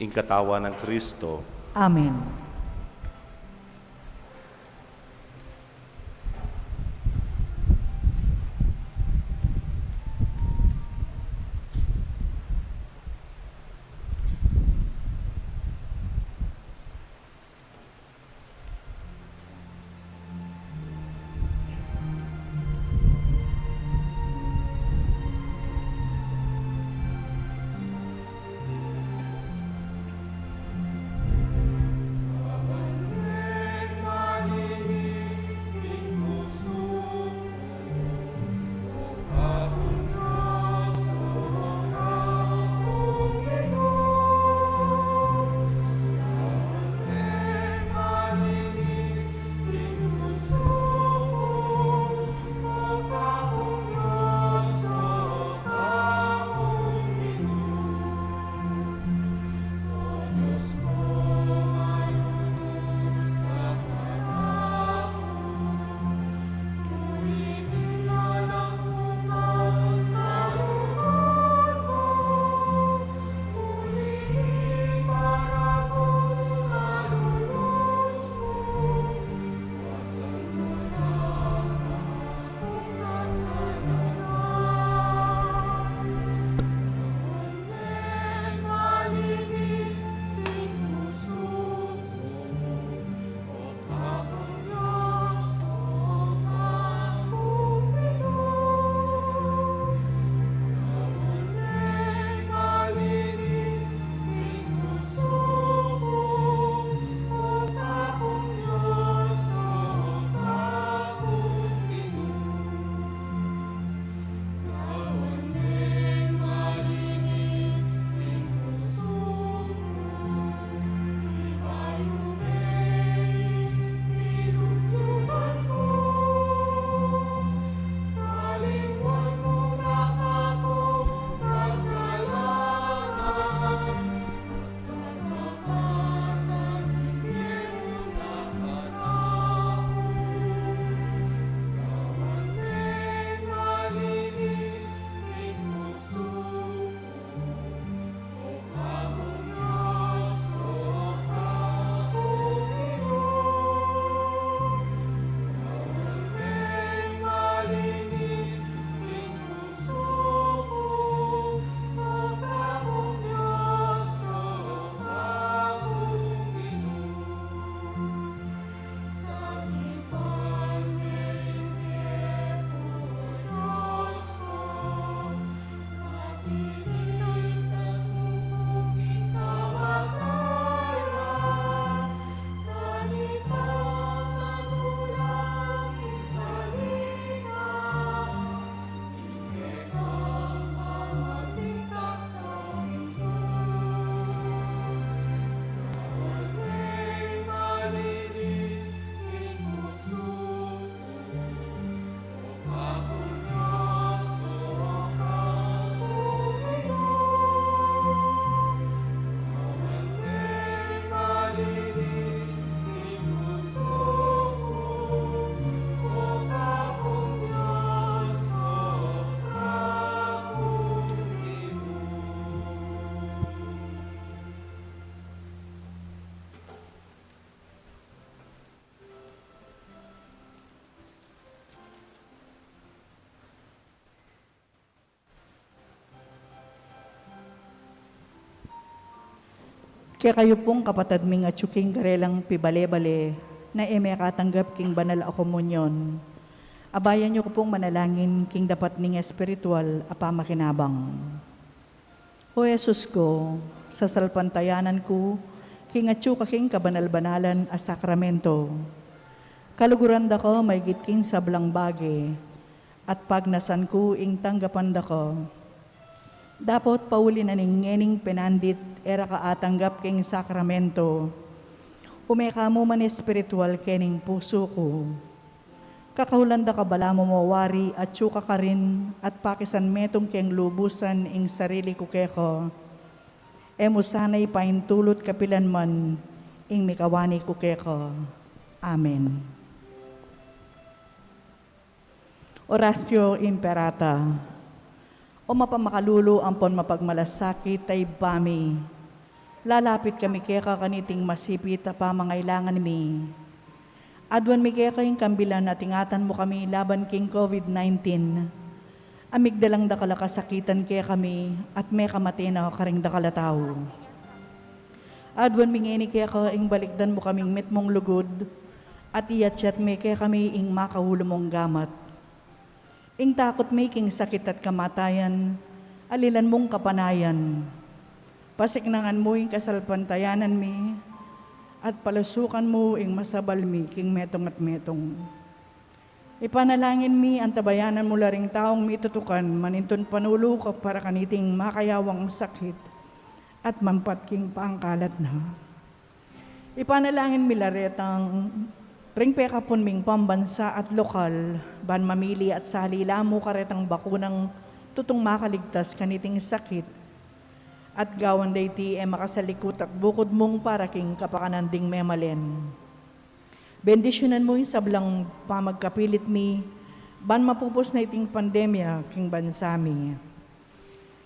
Ing katawan nang Kristo. Amen. Kekayu pung kapatad ming atyu king karelang pibale-bale na e mekatanggap king banal a komunyon, abayan yu ku pung manalangin king dapat ning espiritual a pamakinabang. O Jesus ku, sasalpantayanan ku king atyu ka king kabanal-banalan a sakramento. Kaluguran da ka maigit king sablang bage, at pagnasan ku ing tanggapan da ka. Dapot pauli na ning ngening penandit e ra ka atanggap king sakramento, ume ka mu man espiritual kening pusu ku. Kakaulan da ka balamu mo wari atyu ka karin at pakisanmetung keng lubusan ing sarili ku keka. E mu sana ipaintulut kapilan man ing mikawani ku keka. Amen. Oratio Imperata. O mapamakalulu ampon mapagmalasakit a Ibpa mi, lalapit kami keka kaniting masipit a pamangailangan mi. Aduan mi keka ing kambilan at ingatan mu kami laban king COVID nineteen. A migdalang dakal a kasakitan kekami at mekamate na karing dakal a tau. Aduan mi ngeni keka ing balikdan mu kaming mitmung lugud at iatyat me kekami ing makaulu mung gamat. Ing takut mi king sakit at kamatayan, alilan mung kapanayan. Pasiknangan mu ing kasalpantayanan mi at palasukan mu ing masabal mi king metung at metung. Ipanalangin mi, antabayanan mu la ring taung mitutukan manintun panulu ka para kaniting makayawang sakit at mampat king pangkalat na. Ipanalangin mi la retang ring pekapun ming pambansa at lokal, ban mamili at sali la mu karetang bakunang tutung makaligtas kaniting sakit. At gawan da iti e makasalikut at bukud mung para king kapakanan ding memalen. Bendisyunan mu ing sablang pamagkapilit mi, ban mapupus na iting pandemya king bansa mi.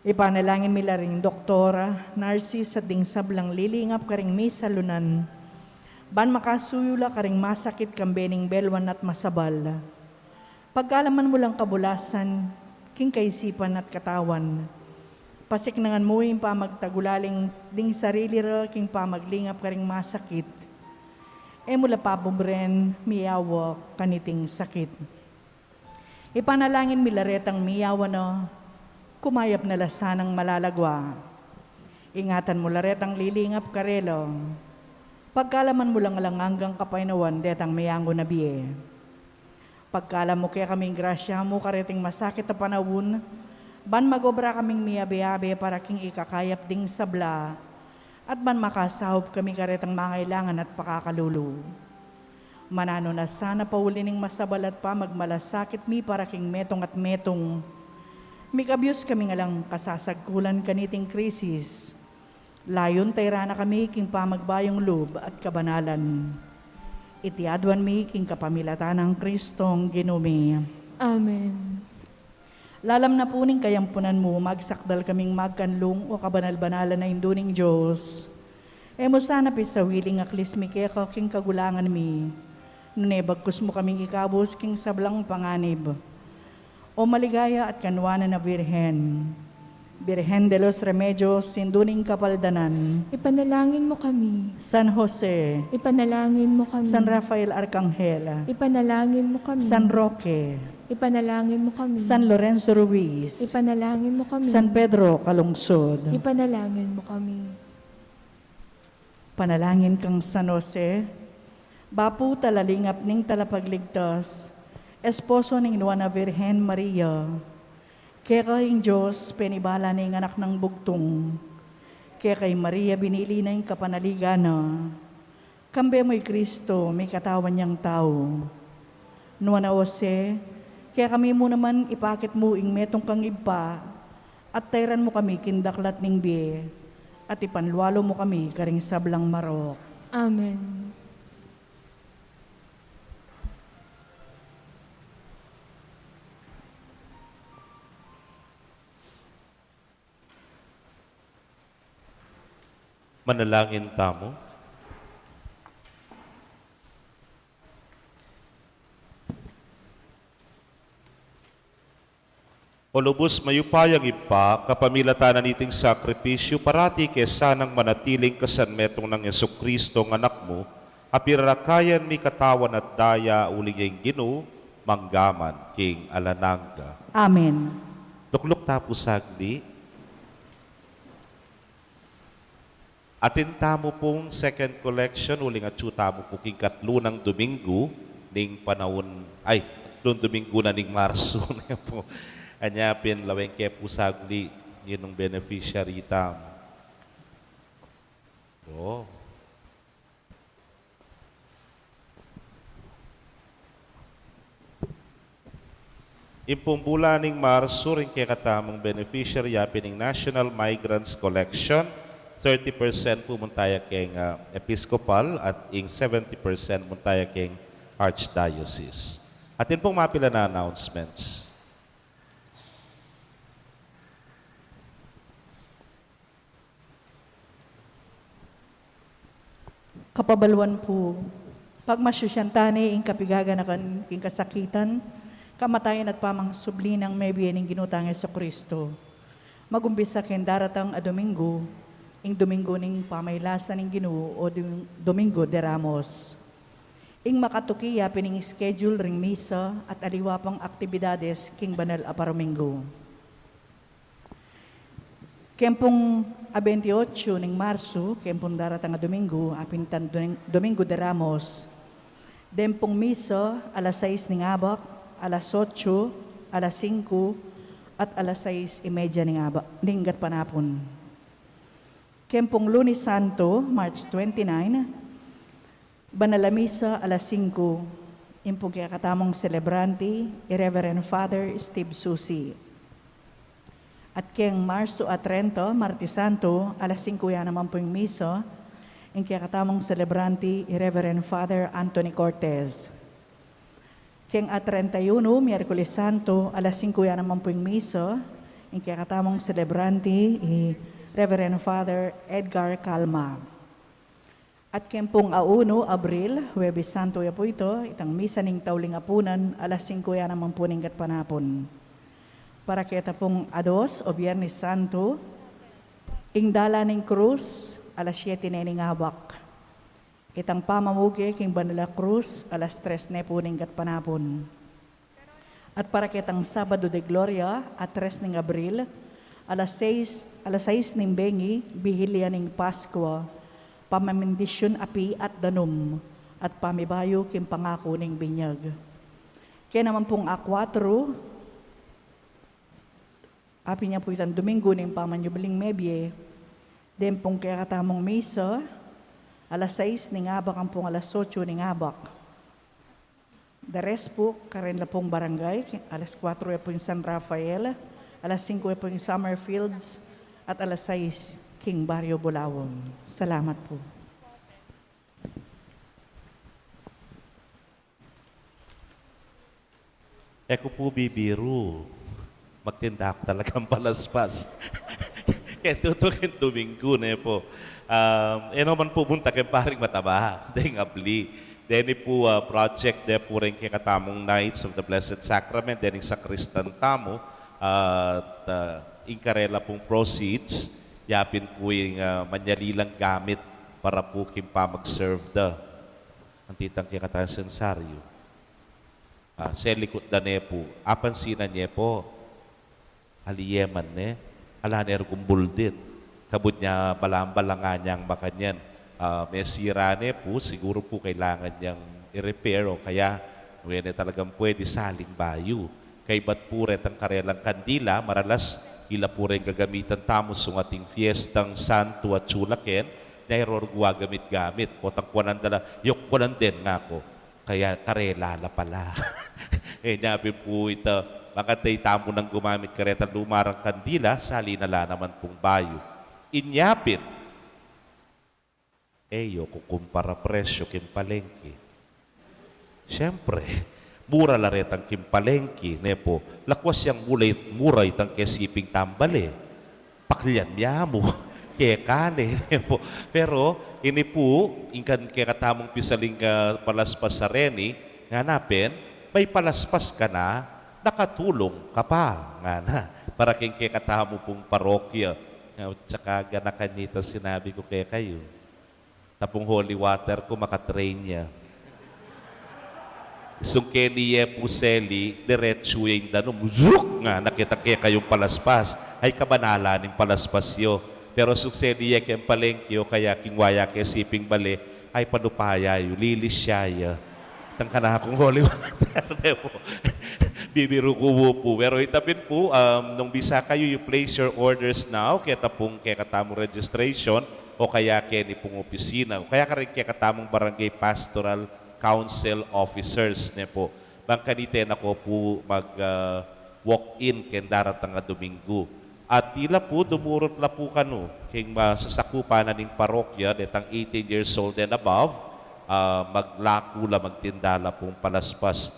Ipanalangin mi la ring doktor, narsis, at ding sablang lilingap karing misalunan, ban makasuyu la karing masakit kambe ning belwan at masabal. Pagkalaman mu lang kabulasan king kaisipan at katawan. Pasiknangan mu ing pamagtagulaling ding sarili ra king pamaglingap karing masakit. E mu la papubren miyawa kaniting sakit. Ipanalangin mi la retang miyawa na, kumayap na la sanang malalagwa. Ingatan mu la retang lilingap karela. Pagkalaman mu lang alang anggang kapaynawan detang meangu na bie. Pagkalam mu kekaming grasya mu kareting masakit a panaun, ban magobra kaming miyabe-abe para king ikakayap ding sabla, at ban makasaup kami karetang mangailangan at pakakalulu. Mananu na sana pauli ning masabal at pamagmalasakit mi para king metung at metung. Mikabyus kaming alang kasasagkulan kaniting krisis. Layun tayran na kami king pamagbayung lub at kabanalan. Iti aduan mi king kapamilatan nang Kristong Ginu mi. Amen. Lalam na pu ning kayampunan mu, magsakdal kaming magkanlung, o kabanal-banalan a Indu ning Dios. E mu sana pisawili ing aklis mi keka king kagulangan mi, nune bagkus mu kaming ikabus king sablang panganib. O maligaya at kanuanan a Birhen, Birhen de los Remedios, Indu ning Kapaldanan. Ipanalangin mu kami. San Jose. Ipanalangin mu kami. San Rafael Arkanghel. Ipanalangin mu kami. San Roque. Ipanalangin mu kami. San Lorenzo Ruiz. Ipanalangin mu kami. San Pedro Calungsod. Ipanalangin mu kami. Panalangin kang San Jose, bapu talalingap ning Talapagligtas, esposo ning Nuan a Virgen Maria. Keka ing Dios penibala ne ing Anak nang Bugtung. Keka i Maria binili na ing kapanaligan na. Kambe mu i Kristo, mikatawan yang tau. Nuan a Jose, kekami mu naman ipakit mu ing metung kang ibpa, at tayran mu kami king daklat ning bie, at ipanlualu mu kami karing sablang marok. Amen. Manalangin tamu. O lubus mayupayang Ibpa, kapamilatan na niting sakripisyu, parati ke sanang manatiling kasanmetung nang Jesucristo, Anak mu, a pinarakayan mi katawan at daya, uling ing Ginu, mangga man king alang angga. Amen. Lukluk ta pu sagli. Atin tamu pung second collection, uling atsu tamu pu king katlu nang Domingo ning panaun, ay, katlung Domingo na ning Marso ne pu. Anya pin lawen ke pu sagli, ninung beneficiary tamu. Oh. Ing pung bulan ning Marso, ring kekatamung beneficiary, yapin ing National Migrants Collection, thirty percent pu munta ya keng, ah, Episcopal at ing seventy percent munta ya keng Archdiocese. Atin pung mapilan a announcements. Kapabaluan pu, pagmasusyan tane ing kapigaganakan king kasakitan, kamatayan at pamangsubli nang mebie ning Ginu tang Jesucristo. Magumpisa king daratang a Domingo, ing Domingo ning pamailasan ning Ginu o Dom-, Domingo de Ramos. Ing makatuki yapin ing schedule ring misa at aliwa pang aktibidades king banal a paruminggu. Keng pung a bente otsu ning Marso, keng pung daratang a Domingo, apintan Dom-, Domingo de Ramos. Deng pung misa, alas sais ning abak, alas otsu, alas singku, at alas sais y media ning abak, ning gatpanapun. Keng pung Lunes Santo, March twenty-nine, Banal a misa alas singku, ing pung kekatamung selebranti, i Reverend Father Steve Susi. At keng Marso a trenta, Martes Santo, alas singku ya naman pu ing misa, ing kekatamung selebranti, i Reverend Father Anthony Cortez. Keng a trenta y uno, Miyerkules Santo, alas singku ya naman pu ing misa, ing kekatamung selebranti, i Reverend Father Edgar Calma. At keng pung a unu Abril, Huwebes Santo ya pu ita, itang misa ning tauling apunan, alas singku ya naman pu ning gatpanapun. Para keta pung a dos o Biernes Santo, ing dalan ning krus, alas siyete ne ning abak. Itang pamamuge king banal a krus, alas tres ne pu ning gatpanapun. At para ketang Sabado de Gloria, a tres ning Abril, alas sais, alas sais ning bengi, Bihilya ning Paskua, pamamindisyun api at danum, at pamibayu king pangaku ning binyag. Kaya naman pung a kuatro, apin ya pu itang Domingo ning pamanyubling mebie, deng pung kekatamung misa, alas sais ning abak ampong alas otsu ning abak. The rest pu, karen la pung barangay, alas kuatro ya pu ing San Rafael, alas singku ya pu ing Summerfields, at alas sais king Baryo Bulawang. Salamat pu. E ku pu bibiru. Magtinda ku talagang palaspas. Keng tutuking Domingo, ne pu. Um, e naman pu munta keng paring mataba, deng abli. Deni pu, ah, project de pu ring kekatamung Knights of the Blessed Sacrament, deni ing sakristan tamu, at, ah, ing karela pung proceeds, yapin pu ing, ah, manyalilang gamit para pu king pamag-serve da. Anti itang kekatang sensaryo. Ah, selikut da ne pu, apansinan ye pu, ali ye man ne, ala ne rung buldit. Kabud nya balang-balang anyang makanyan. Ah, mesira ne pu, siguru pu kailangan yang i-repair o kaya, nune talagang pwede saling bayu. Kaybat pu retang karelang kandila, maralas, ila pu reng gagamitan tamu sungating fiestang santu at sulaken, nya e ro rung gagamit-gamit, potang kuanan da la, yok kuanan den ngaku. Kaya karela la pala. E, nya pin pu ita, makatay tamu nang gumamit kareta luma rang kandila, sali na la naman pung bayu. Inya pin, e yu kukumpara presyu king palengke. Siyempre, mura la retang king palengke, ne pu. Lakwas yang mula, mura itang kesiping tambal e. Paklian ya mu, keka ne, ne pu. Pero, ini pu, ing kekatamung pisaling, ah, palaspas a reni, ngana pin, may palaspas ka na, Pakatulung ka pa, ngana, para king kekatamu pung parokya. At saka ganakan ya itang sinabi ku kekayu. Ita pung holy water ku, maka-drain ya. Sung keni ye pu seli, diretsu ya ing danum. Zuk! Ngana, keta kekayung palaspas. Ay, kabanalan ning palaspas yu. Pero sung seli ye keng palengke o kaya king waya ke siping bale, ay, panupaya yu, lilis ya ya. Itang kanakung holy water, ne pu. Bibiru ku pu. Pero ita pin pu, um, nung bisa kayu, you place your orders now, keta pung kekatamung registration, o kaya keni pung opisina, o kaya karin kekatamung barangay pastoral council officers, ne pu. Bang kanita e na ko pu mag, ah, walk-in keng daratang a Dominggu. At ila pu, dumurut la pu kanu king masasakupan na ning parokya, detang eighteen years old and above, ah, maglaku la, magtinda la pung palaspas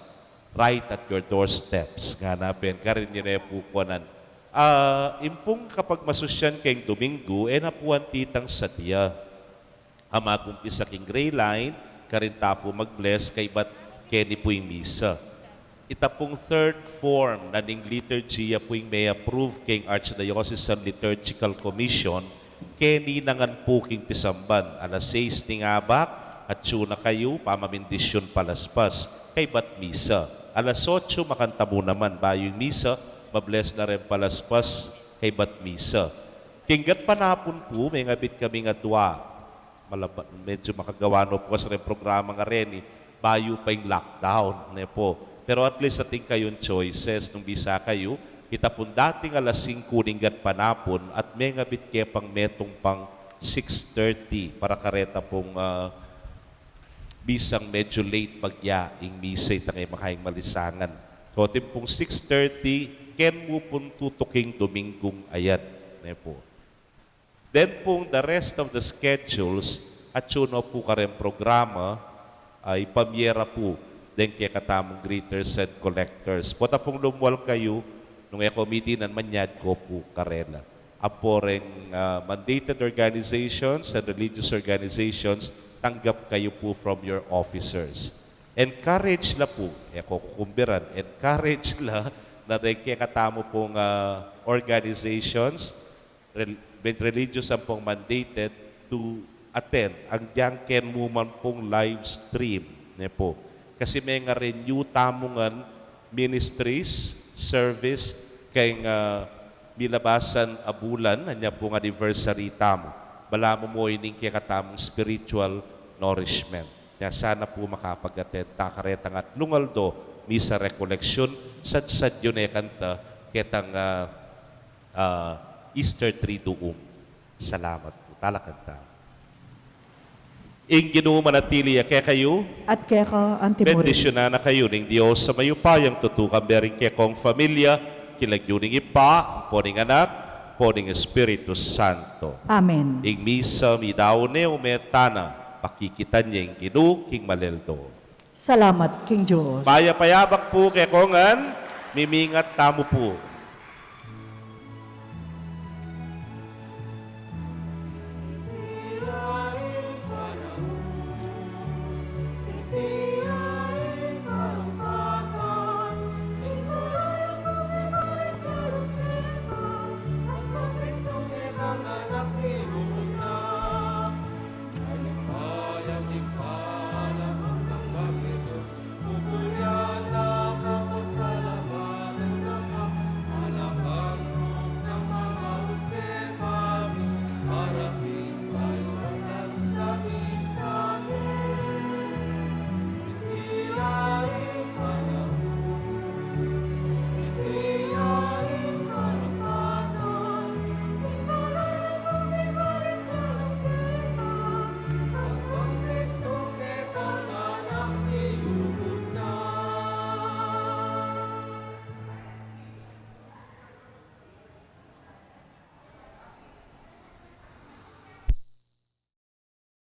right at your doorsteps. Ngana pin, karin yu ne pu kuanan. Ah, ing pung kapagmasusyan keng Dominggu, e na pu anti itang sadia. A magumpisa king Gray Line, karin ta pu mag-bless kaybat keni pu ing misa. Ita pung third form na ning liturgy ya pu ing me-approve keng Archdiocesan Liturgical Commission, keni na ngan pu king pisamban. Alas sais ning abak, atyu na kayu, pamamindisyun palaspas, kaybat misa. Alas otso, makantamu naman, bayu ing misa, ma-bless na reng palaspas, kaybat misa. King gatpanapun pu, mengabit kaming adua. Malaba-, medyu makagawa no pu kasi reng programa ngeni, bayu pa ing lockdown, ne pu. Pero at least atin kayung choices nung bisa kayu, ita pung dating alas singku ning gatpanapun at mengabit ke pang metung pang six thirty para kareta pung, ah, bisang medyu late bagya ing misa, ita ngan e makaing malisangan. So, atin pung six thirty, ken mu pung tutuking Dominggung ayan, ne pu. Then pung the rest of the schedules, atyu no pu kareng programa, a, ipamie ra pu deng kekatamung greeters and collectors. Pota pung lumwal kayu, nung e ko midinan, manyad ko pu karela. Ampo reng, a, mandated organizations and religious organizations, tanggap kayu pu from your officers. Encourage la pu, e ko kukumbiran, encourage la na reng kekatamu pung, a, organizations, rel-, ben religious ampong mandated to attend, anggiyang ken mu man pung live stream, ne pu. Kasi menga-renew tamu ngan ministries, service, keng, a, milabasan a bulan, anya pung anniversary tamu. Balamu mo ining kekatamung spiritual nourishment. Nya sana pu makapag-attend ta karetang atlung aldo, misa recollection, sadsad yu ne kanta, ketang, a, a, Easter Triduum. Salamat pu. Talakad ta. Ing Ginu manatili ya kekayu. At keka antimurin. Bendisyunan na kayu ning Dios a mayupayang tutu, kambe ring kekong familia, king lagyu ning Ibpa, ampo ning Anak, ampo ning Espiritu Santo. Amen. Ing misa midaun ne, ume tana, pakikitan ya ing Ginu king maleldo. Salamat king Dios. Mayap a yabak pu kekongan, mimingat tamu pu.